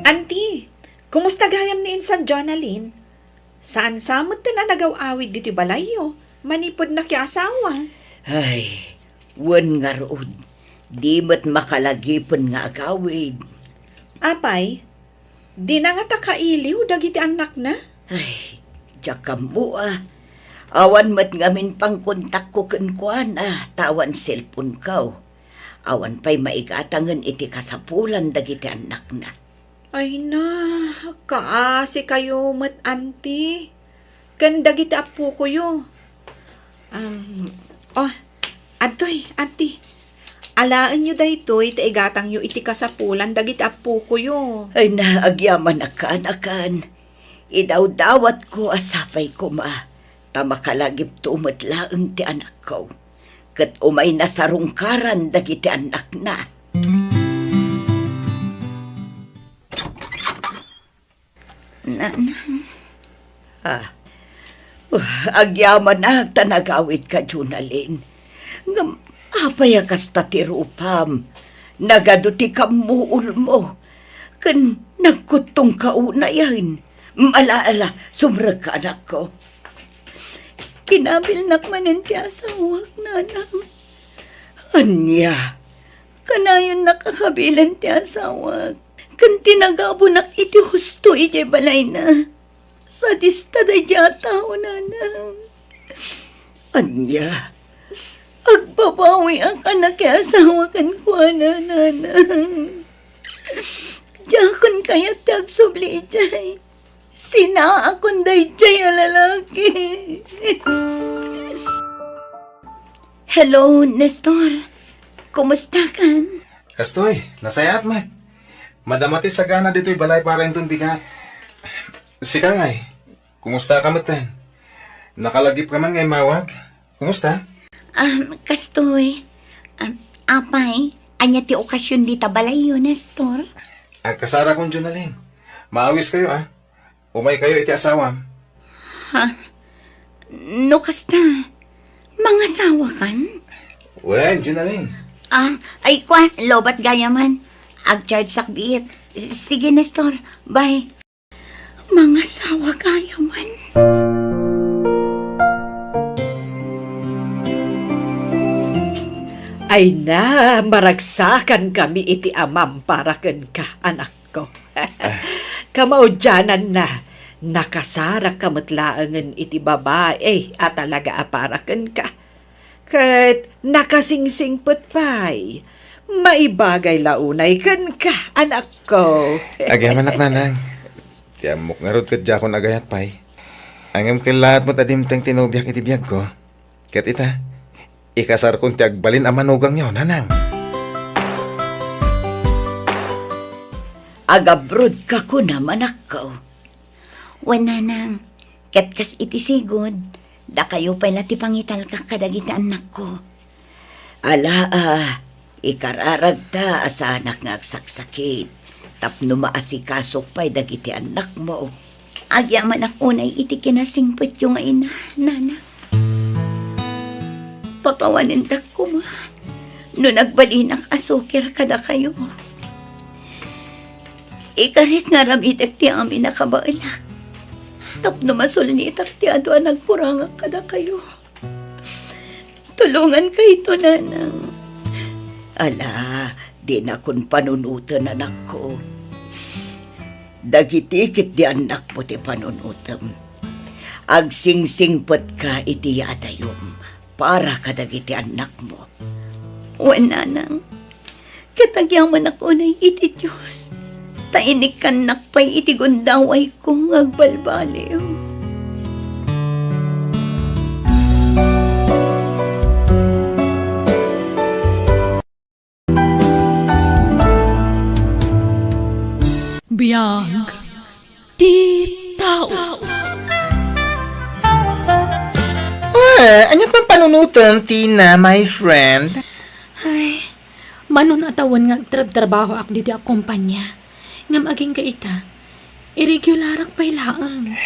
Anti, kumusta gayam ni insan Jonalyn? Saan sa met ti nagaw-awid ditoy balayyo manipud nakiasawa? Ay, wen ngarud, di met makalagipen nga agawid. Apay, dina ngata kailiw dagiti annakna? Ay, diak ammo a. Awan met ngamin pangkontakko kenkuana, ta awan cellphone-ko. Awan pay maigatangen iti kasapulan dagiti annakna. Ay na, kaasi kayo met, anti. Ken dagiti appokoyo. Um, oh, adtoy, anti. Alaenyo daytoy ta igatangyo iti kasapulan dagiti appokoyo. Ay na, agyamanak, kaanakan. Idawdawatko a sapay koma, ta makalagipto met laeng ti anakko. Ket umay nasarungkaran dagiti annakna. Nanang. Ah. Uh, agyamanak ta nagawidka, Jonalyn. Ngem apay a kasta ti rupam? Nagadu ti kammuolmo. Ken nagkuttongka unayen. Ala, ala, sumrekka, anakko. Kinabilnak manen ti asawak, nanang. Ania? Kanayonnak a kabilen ti asawak, ken ti nagabunak iti husto idiay balayna. Sadista daydiay a tao, nanang. Ania? Agbabawiak a nakiasawa kenkuana, nanang. Diakon kayat ti agsubli idiay. Sinaakon daydiay a lalaki. Hello, Nestor. Kumustakan? Kastoy, nasayaat met. Madama ti sagana ditoy balay para inton bigat. Sika ngay, kumusta ka metten? Nakalagip ka man nga immawag? Kumusta? Ah, kastoy. Ah, apay, ania ti okasion dita balayyo, Nestor? Agkasara kon Jonalyn. Maawis kayo, ah. Umay kayo iti asawam. Ha? No kasta, mangasawakan? Wen, Jonalyn. Ah, ay kwa, lobat gayaman. Agcharge sakbit. S-, sige, Nestor. Bye. Mangasawa gayaman. Ay na, maragsakankami iti amam para kenka, anakko. Kamaudiananna, nakasarakka met laengen iti babai a talaga a para kenka. Ket nakasingsingpet pay. Maibagay la unay kenka, anakko. Agyamanak, nanang. Ti ammok ngarud ket diakon agayat pay. Ngem kellaat met a dimteng ti nobiak iti biagko. Ket ita, ikasarkon ti agbalin a manugangyo, nanang. Agabrodka kunam, anakko. Wen, nanang, ket kas iti sigud, dakayo pay la ti pangitalkak kadagiti annakko. Ala, a, ikararagta a saanak nga agsaksakit tapno maasikasok pay dagiti annakmo. Agyamanak unay iti kinasingpetyo nga ina, nanang. Pakawanendak koma no nagbalinak a suker kadakayo. Ikarik nga aramidek ti amin a kabaelak tapno masulnitak ti adu a nagkurangak kadakayo. Tulongankayto, nanang. Ala, dinakon panunoten, anakko. Dagiti ketdi annakmo ti panunotem. Agsingsingpetka iti yaadayom para kadagiti annakmo. Wen, nanang, ket agyamanak unay iti Dios, ta inikkannak pay iti gundawayko nga agbalbaliw. Biag ti tao. Ah, aniat man panunotem, Tina, my friend? Ay, manon a tawen nga agtrabtrabahoak ditoy a kompania. Ngem agingga ita, irregularak pay laeng.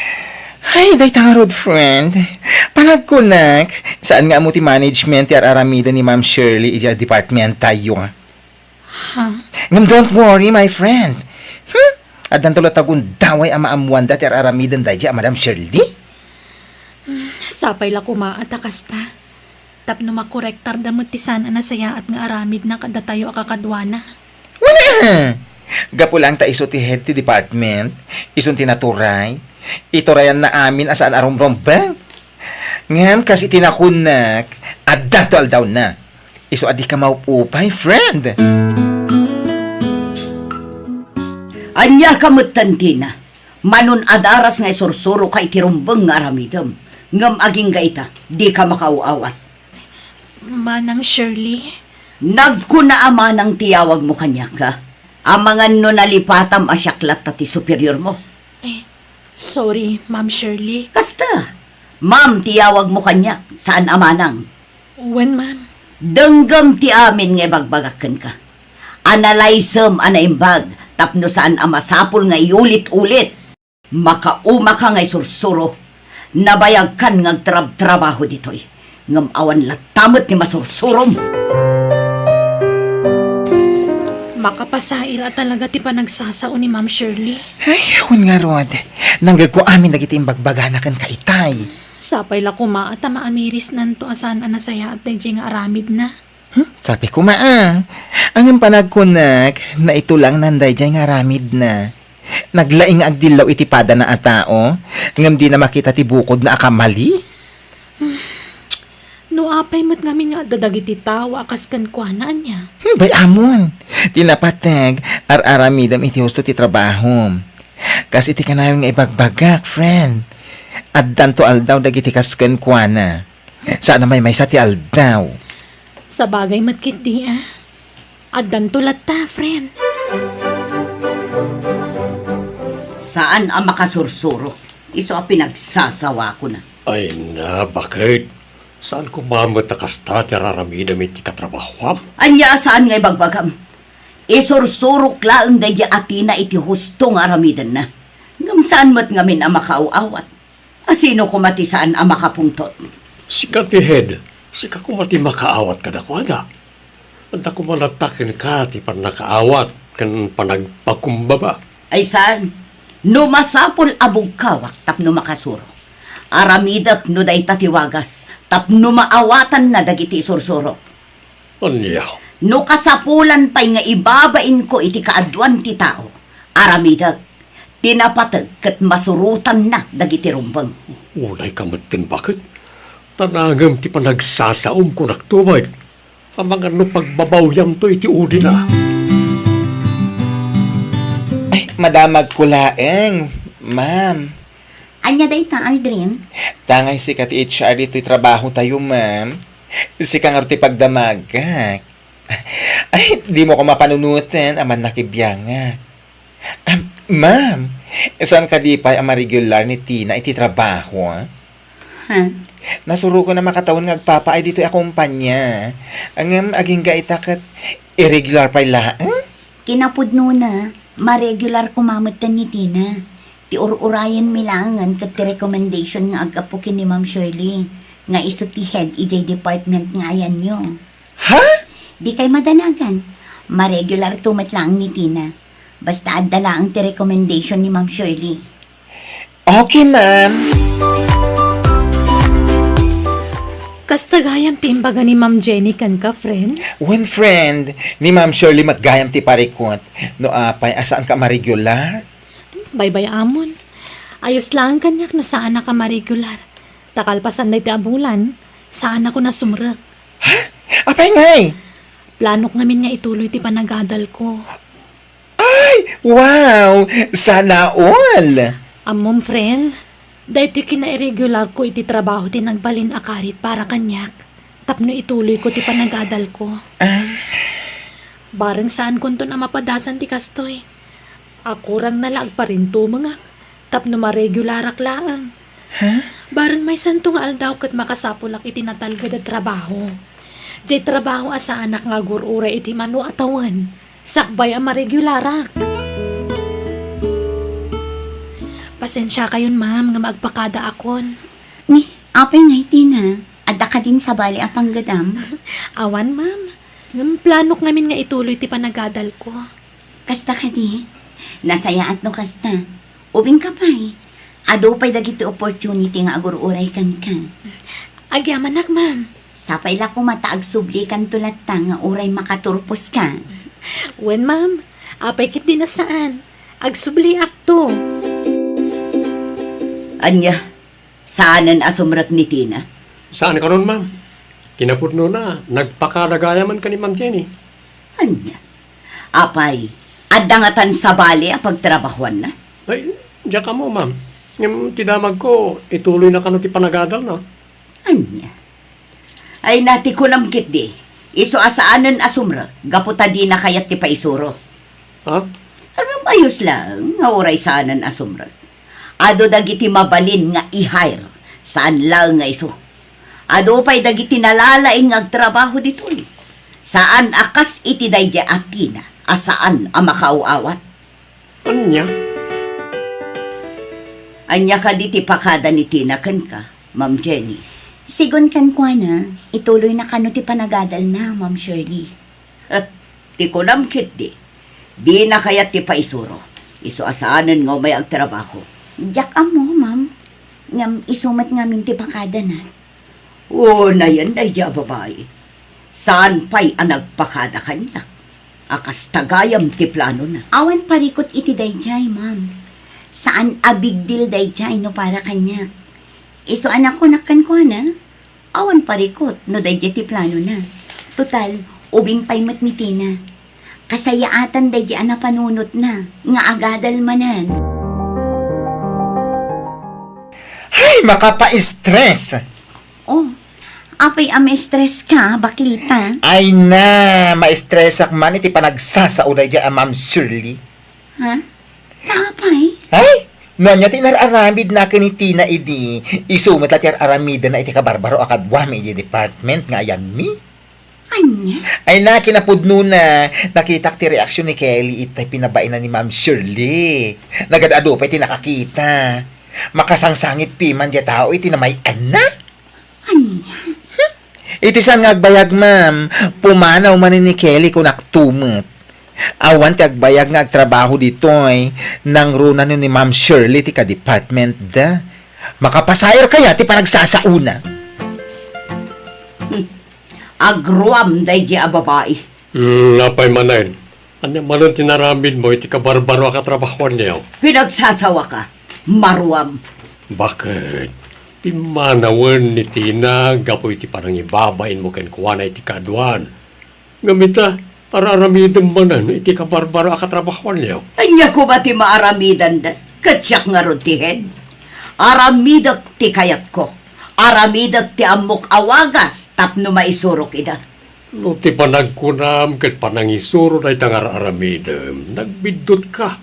Ay, dayta ngarud, friend. Panagkunak, saan nga ammo ti management ti ar-aramiden ni Ma'am Shirley idiay department tayo. Ha? Ngem don't worry, my friend. Hmm? Addanto latta gundaway a maammoanda ti ar-aramiden daydiay a Madam Shirley? Hmm, sapay la koma a ta kasta. Tapno makorektarda met ti saan a nasayaat nga aramidna kadatayo a kakaduana. Wala! Gapu laeng ta isu ti head ti department, isun ti naturay, iturayanna amin a saan a rumrumbeng. Ngem kas iti nakunnak, addanto aldawna. Isu a dika maup-upay, friend. Ania ka met, Tina? Manon adaras nga isursuro ka iti rumbeng nga aramidem. Ngem agingga ita, dika makaaw-awat. Manang Shirley? Nagkuna a manang ti yawagmo kaniak, ha? Amangan no nalipatam a siak latta ti superiormo. Eh, sorry, Ma'am Shirley. Kasta, ma'am ti yawagmo kaniak, saan a manang. Wen, ma'am. Denggem ti amin nga ibagbagak kenka. Analaysem a naimbag tapno saan a masapul nga iulit-ulit. Makaumaka nga isursuro. Nabayagkan nga agtrabtrabaho ditoy. Ngem awan latta met ti masursurom. Makapasair a talaga ti panagsasao ni Ma'am Shirley. Ay, wen ngarud. Nanggegko amin dagiti imbagbagana kenka itay. Sapay la koma ta maamirisnanto a saan a nasayaat daydiay nga aramidna. Hmm? Sapay koma a. Ngem panagkunak, naitulangnan daydiay nga aramidna. Naglaing nga agdillaw iti padana a tao, ngem dina makita ti bukodna a kamali. No apay met ngamin nga adda dagiti tao a kas kenkuana, ania? Hmm, bay, ammom. Ti napateg, ar-aramidem iti husto ti trabahom. Kas iti kanayon nga ibagbagak, friend. Addanto aldaw dagiti kas kenkuana. Saan a maymaysa ti aldaw. Sabagay met ketdi, a. Addanto latta, friend. Saan a makasursuro. Isu a pinagsasawakona. Ay na, baket? Saan koma met a kasta ti ar-aramidem iti katrabahoam? Ania a saan nga ibagbagam? Isursurok laeng daydiay a Tina iti husto nga aramidenna. Ngem saan met ngamin a makaaw-awat. A sino koma ti saan a makapungtot? Sika ti head, sika koma ti makaawat kadakuada. Adda koma latta kenka ti pannakaawat ken panagpakumbaba. Ay saan, no masapul a bugkawak tapno makasuro, aramidek no dayta ti wagas tapno maawatanna dagiti isursurok. Ania? No kasapulan pay nga ibabainko iti kaaduan ti tao, aramidek ti napateg ket masurotanna dagiti rumbeng. Unay ka met ken baket? Ta nangem ti panagsasaom, kunakto met. Amangan no pagbabawyamto iti udina. Ay, madamagko laeng, ma'am. Ania dayta, Aldrin? Tangay sika ti H R ditoy trabaho tayo, ma'am. Sika ngarud ti pagdamagak. Ay, dimo ko mapanunoten, amanna kibiangak. Am, ma'am, saan kadi pay a maregular ni Tina iti trabaho, ah? Ha? Nasurokon a makatawen nga agpapaay ditoy a kumpanya. Ngem agingga ita ket irregular pay laeng? Kinapudnona, maregular koma metten ni Tina. Ti ur-urayenmi laengen ket ti recommendation nga aggapu ken ni Ma'am Shirley, nga isu ti head idiay department nga ayanyo. Ha? Dikay madanagan. Maregularto met laeng ni Tina. Basta adda laeng ti recommendation ni Ma'am Shirley. Okay, ma'am. Kasta gayam ti imbaga ni Ma'am Jenny kenka, friend? Wen, friend, ni Ma'am Shirley met gayam ti parikut. No apay a saanka maregular? Baybay-amon. Ayos laeng kaniak no saanak a maregular. Ta kalpasan daytoy a bulan, saanakon a sumrek. Ha? Apay ngay? Planok ngamin nga ituloy ti panagadalko. Ay, wow! Sana all! Ammom, friend, daytoy kinairregularko iti trabaho ti nagbalin a karit para kaniak tapno ituloyko ti panagadalko. Ah. Bareng saankonton a mapadasan ti kastoy. Akurangna la agparintumengak tapno maregularak laeng. Ha? Bareng maysanto nga aldaw ket makasapulak iti natalged a trabaho. Diay trabaho a saanak nga agur-uray iti mano a tawen, sakbay a maregularak. Pasensiakayon, ma'am, nga maagpakadaakon. Ni, apay nga iti na? Adda kadin sabali a panggedam? Awan, ma'am. Ngem planok ngamin nga ituloy ti panagadalko. Kasta kadi? Nasayaat no kasta. Ubingka pay, adu pay dagiti opportunity nga agur-uray kenka. Agyamanak, ma'am. Sapay la koma ta agsublikanto latta nga uray makaturposka. Wen, ma'am. Apay ketdi a saan. Agsubliakto. Ania? Saanen a sumrek ni Tina? Saan kanon, ma'am. Kinapudnona, nagpakada gayamen ken ni Ma'am Jenny. Ania? Apay, adda ngatan sabali a pagtrabahuanna? Ay, diak ammo, ma'am. Ngem ti damagko, ituloyna kano ti panagadalna. Ania? Ay, na ti kunam ketdi, isu a saanen a sumrek gapu ta dina kayat ti paisuro. Ha? Ngem ayos laeng nga uray saanen a sumrek. Adu dagiti mabalin nga i-hire, saan laeng nga isu. Adu pay dagiti nalalaing nga agtrabaho ditoy. Saan a kas iti daydiay a Tina a saan a makaaw-awat. Ania? Ania kadi ti pakada ni Tina kenka, Ma'am Jenny? Sigun kenkuana, ituloyna kano ti panagadalna, Ma'am Shirley. Ti kunam ketdi, dina kayat ti paisuro. Isu a saanen nga umay agtrabaho. Diak ammo, ma'am. Ngem isu met ngamin ti pakadana. Unayen daydiay a babai. Saan pay a nagpakada kaniak a kasta gayam ti planona. Awan parikut iti daydiay, ma'am. Saan a big deal daydiay no para kaniak. Isu a nakunak kenkuana, awan parikut no daydiay ti planona. Total, ubing pay met ni Tina. Kasayaatan daydiay a napanunotna nga agadal manen. Ay, makapa-stress! Oh, apay a ma-stress ka, baklita? Ay na, ma-stressak man iti panagsasao daydiay a Ma'am Shirley. Ha? Ta apay? Ay, no ania ti inar-aramidna ken ni Tina idi, isu met la ti ar-aramidenna iti kabarbaro a kaduami iti department nga ayanmi. Ania? Ay na, kinapudnona, nakitak ti reaksion ni Kelly iti pinabaina ni Ma'am Shirley. Nagad-adu pay ti nakakita. Makasangsangit piman diay tao iti namay-anna. Ania? Iti saan nga agbayag, ma'am, pumanaw manen ni Kelly, kunakto met. Awan ti agbayag nga agtrabaho ditoy, nangruna ni Ma'am Shirley ti ka-department da. Makapasayar kaya ti panagsasaona? Hmm. Agruam daydi a babai. Hmm, apay manen? Ania manen ti naramidmo iti kabarbaro a katrabahuanyo? Pinagsasawaka. Maruam. Baket? Pimmanawen ni Tina gapu iti panangibabainmo kenkuana iti kaaduan. Ngem ita, ar-aramidem manen iti kabarbaro a katrabahuanyo. Ania koma ti maaramidenda? Ket siak ngarud ti head? Aramidek ti kayatko. Aramidek ti ammok a wagas tapno maisurok ida. No ti panagkunam ket panangisuro dayta nga ar-aramidem, nagbiddutka.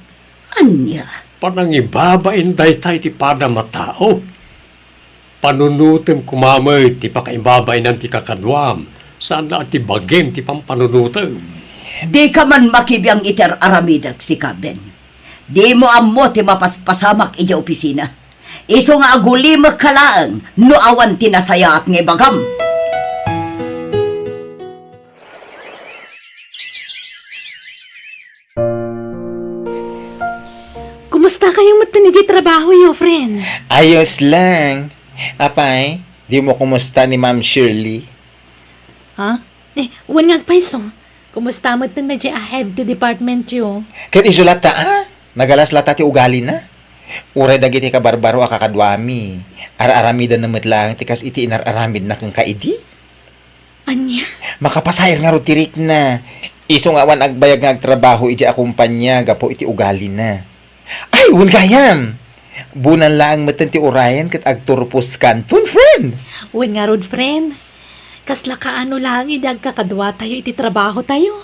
Ania? Panangibabain dayta iti padam a tao. Panunotem koma met ti pakaibabainan ti kakaduam, saan la a ti bagim ti pampanunotem. Dika man makibiang iti ar-aramidek, sika Ben. Dimo ammo ti mapaspasamak idiay opisina. Isu nga agulimekka laeng no awan ti nasayaat nga ibagam. Kumusta kayo metten idiay trabahoyo, friend? Ayos lang. Apay, dimo kumusta ni Ma'am Shirley? Ha? Eh, wen nga agpayso. Kumusta metten met a head ti departmentyo? Ket isu latta, a? Nagalas latta ti ugalina. Uray dagiti kabarbaro a kakaduami, ar-aramidenna met laeng ti kas iti inar-aramidna kenka idi. Ania? Makapasair ngarud ti rikna. Isu nga awan agbayag nga agtrabaho idiay a kompania gapu iti ugalina. Ay, wen gayam! Bunan laeng metten ti urayen ket agturposkanton, friend! Wen ngarud, friend. Kasla kaano laeng idi agkakaduatayo iti trabahotayo?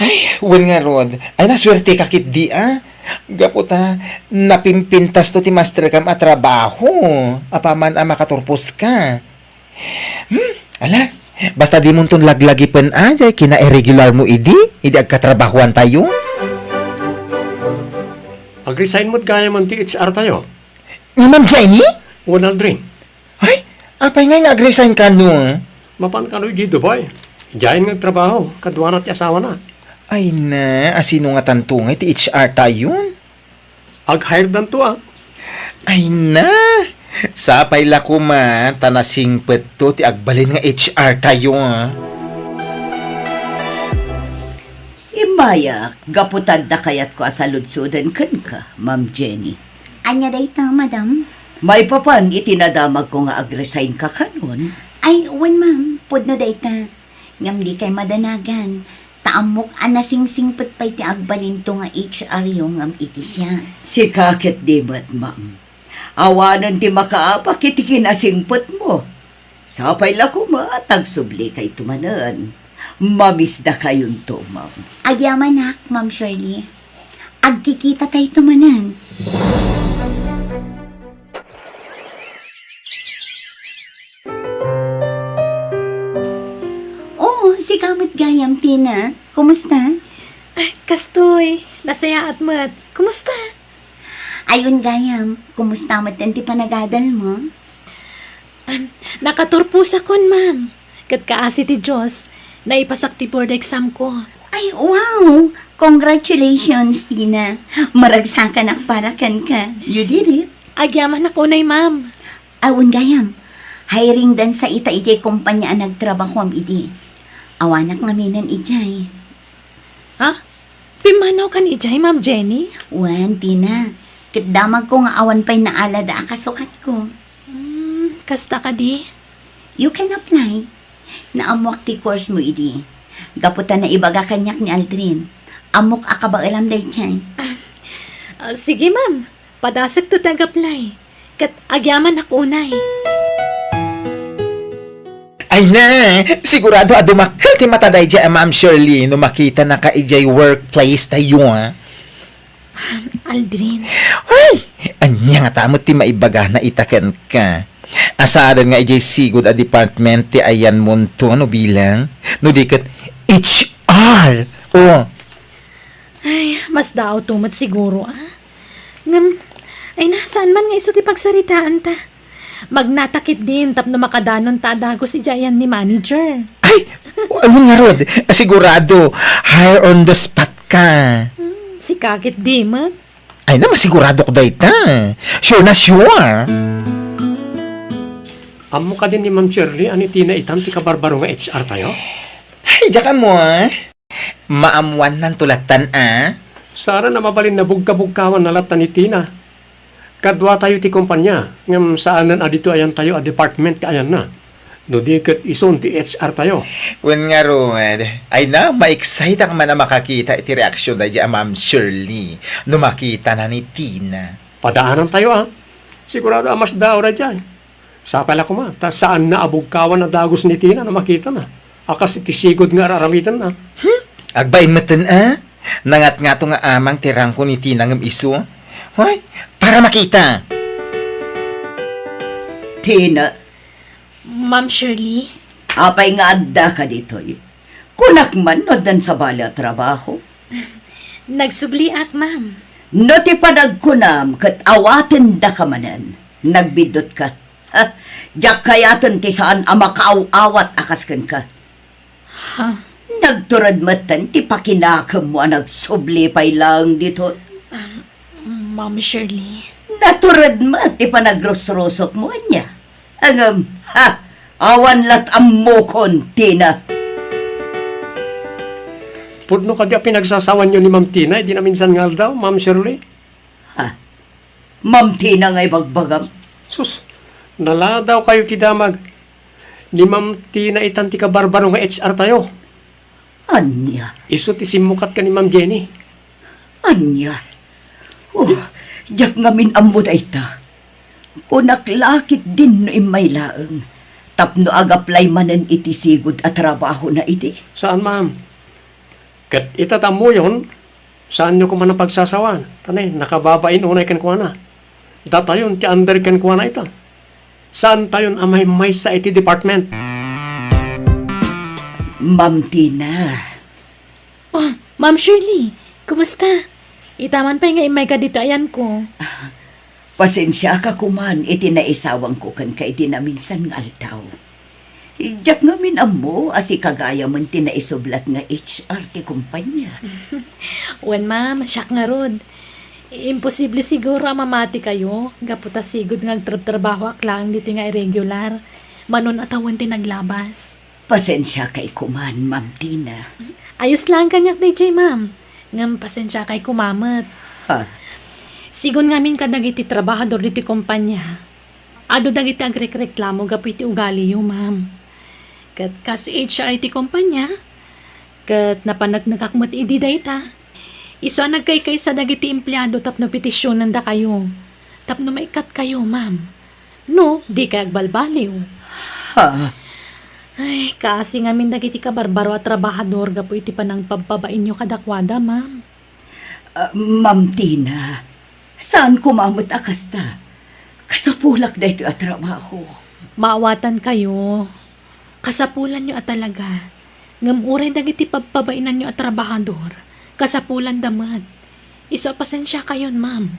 Ay, wen ngarud. Ay, nasuerteka ketdi, a? Gapu ta, napimpintasto ti masterkam a trabaho. Apaman a makaturposka. Hmm, ala, basta dimonton laglagipen a, jay kinairregularmo idi, idi agkatrabahoantayo. Agresign met gayam ti H R tayo. Ni Ma'am Jenny? Wen, Aldrin. Ay, apay ngay nga agresign kano? Mapan kano idiay Dubai. Diayen nga agtrabaho, kaduana ti asawana. Ay na, asino ngatanto ngay ti H R tayon? Ag-hire danto, a. Ay na! Sapay la koma ta nasingpetto ti agbalin nga H R tayo, a. Immayak, gapu ta adda kayatko a saludsoden kenka, Ma'am Jenny. Ania dayta, madam? Maipapan iti nadamagko nga agresign ka kanon? Ay, wen, ma'am. Pudno dayta. Ngem dikay madanagan, ta ammok a nasingsingpet pay ti agbalinto nga H R yo ngem iti siak. Sika ket di met, ma'am. Awanen ti makaabak iti kinasingpetmo. Sapay la koma ta agsublikayo manen. Mamisdakayonto, ma'am. Agyamanak, Ma'am Shirley. Agkikitatayto manen. Oo, sika met gayam, Tina. Kumusta? Ay, kastoy. Nasayaat met. Kumusta? Ay, wen gayam, kumusta met ti panagadalmo? Am, nakaturposakon, ma'am. Ket kaasi ti Dios, naipasak ti board exam ko. Ay, wow! Congratulations, Tina. Maragsakanak para kenka. You did it. Agyamanak unay, ma'am. Awan gayam. Hiring dansa ita idiay kompanya a nagtrabahoam idi. Awanak ngaminen idiay. Ha? Pimmanawkan idiay, Ma'am Jenny? Wen, Tina. Ket damagko nga awan pay naalada a kasukatko. Hmm, kasta kadi? You can apply. Naammoak ti course mo idi. Gapu ta naibaga kaniak ni Aldrin. Ammok a kabaelam daydiay. Ah, ah, sige, ma'am. Padasekto ti ag-apply. Ket agyamanak unay. Ay na, sigurado a dumakkel ti mata daydiay a Ma'am Shirley no makitanaka idiay workplace tayo, a. Aldrin. Ay, ania ngata met ti maibagana ita kenka? Saanen nga idiay sigud a department ti ayanmonto no bilang, no di ket H R. Oh. Ay, masdaawto met siguro, a. Ngem, ay na, saan man nga isu ti pagsaritaanta? Magnata ketdin tapno makadanon ta a dagus idiay ayan ni manager. Ay, wen ngarud, sigurado, hire on the spot ka. Hmm, sika ketdi met. Ay na, masiguradok dayta. Sure na sure. Ammo kadi ni Ma'am Shirley a ni Tina itan ti kabarbaro nga H R tayo? Ay, diak ammo, ah. Maammuannanto lattan, ah. Saan a mabalin a bugkabugkawan a lattan ni Tina. Kaduatayo ti kompanya, ngem saanen a ditoy ayantayo a department ti ayanna. No di ket isun ti H R tayo. Wen ngarud, ay na, ma-excite-ak man a makakita iti reaksion daydiay a Ma'am Shirley no makitana ni Tina. Padaanantayo, ah. Sigurado a masdaaw daydiay. Sapay la koma, ta saanna a bugkawan a dagus ni Tina no makitana a kas iti sigud nga ar-aramidenna. Hmm? Agbain metten, a? Nangatngato nga amang ti rangko ni Tina ngem isu. Hoy, para makita. Tina. Ma'am Shirley? Apay nga addaka ditoy? Kunak man no addan sabali a trabaho. Nagsubliak, ma'am. No ti panagkunam ket awatendaka manen, nagbiddutka. Ha? Diak kayaten ti saan a makaaw-awat a kas kenka. Ha? Nagtured metten ti pakinakemmo a nagsubli pay laeng ditoy. Ma'am Shirley. Natured met ti panagrusrusokmo, ania? Ngem, ha, awan lat' ammokon, Tina. Pudno kadi a pinagsasawanyo ni Ma'am Tina idi naminsan nga aldaw, Ma'am Shirley? Ha? Ma'am Tina nga ibagbagam? Sus, naladawkayo ti damag. Ni Ma'am Tina itan ti kabarbaro nga H R tayo. Ania? Isu ti simmukat ken ni Ma'am Jenny. Ania? Oh, diak ngamin ammo dayta. Kunak la ketdin no immay laeng tapno agaplay manen iti sigud a trabahona idi. Saan, ma'am. Ket ita ta ammoyon, saanyo koma a pagsasawan, ta ne, nakababain unay kenkuana. Datayon ti under kenkuana ita. Saantayon a maymaysa iti department. Ma'am Tina. Oh, Ma'am Shirley, kumusta? Ita man pay nga immayka ditoy ayanko. Pasensiaka koman iti naisawangko kenka iti naminsan nga aldaw. Diak ngamin ammo a sika gayamen ti naisublat nga H R ti kompania. Wen, ma'am, siak ngarud. Imposible siguro a mamatikayo gapu ta sigud nga agtrabtrabahoak laeng ditoy nga irregular. Manon a tawen ti naglabas. Pasensiakay koman, Ma'am Tina. Ayos laeng kaniak daydiay, ma'am. Ngem pasensiakay koma met. Ha? Sigun ngamin kadagiti trabahador ditoy kompania, adu dagiti agrekreklamo gapu iti ugaliyo, ma'am. Ket kas H R iti kompania, ket napaneknekak met idi dayta, isu a nagkaykaysa dagiti empleado tapno petisionendakayo, tapno maikkatkayo, ma'am. No, dikay agbalbaliw. Ha? Ay, kaasi ngamin dagiti kabarbaro a trabahador gapu iti panangpabpabainyo kadakuada, ma'am. Ah, Ma'am Tina, saan koma met a kasta. Kasapulak daytoy a trabaho. Maawatankayo. Kasapulanyo a talaga. Ngem uray dagiti pabpabainanyo a trabahador, kasapulanda met. Isu a pasensiakayon, ma'am.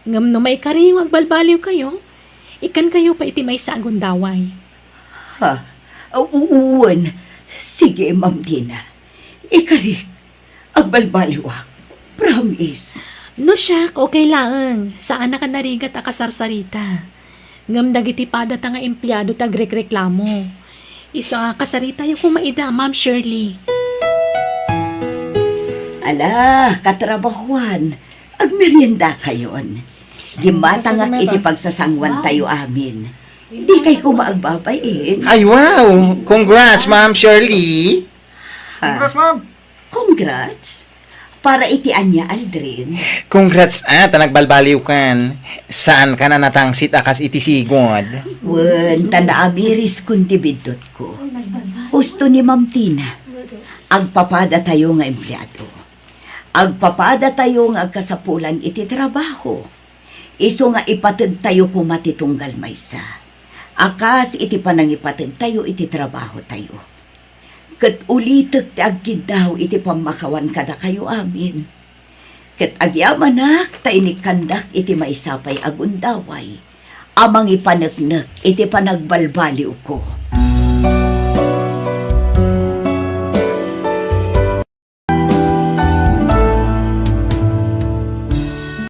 Ngem no maikariyo nga agbalbaliwkayo, ikkankayo pay iti maysa a gundaway. Ha? U-, wen. Sige, Ma'am Tina. Ikarik. Agbalbaliwak. Promise. No siak, okay laeng. Saanak a narigat a kasarsarita. Ngem dagiti padata nga empleado ti agrekreklamo. Isu a kasaritayo koma ida, Ma'am Shirley. Ala, katrabahuan, agmeriendakayon. Gimmatangak iti pagsasanguantayo amin. Dikay koma agbabain. Ay, wow! Congrats, Ma'am Shirley! Ha? Congrats, ma'am! Congrats? Para iti ania, Aldrin? Congrats, ah, ta nagbalbaliwkan. Saankan a natangsit a kas iti sigud. Wen, ta naamiriskon ti biddutko. Husto ni Ma'am Tina. Agpapadatayo nga empleado. Agpapadatayo nga agkasapulan iti trabaho. Isu nga ipategtayo koma ti tunggal maysa. A kas iti panangipategtayo iti trabahotayo. Ket ulitek ti agkiddaw iti pammakawan kadakayo amin. Ket agyamanak ta inikkandak iti maysa pay a gundaway a mangipaneknek iti panagbalbaliwko.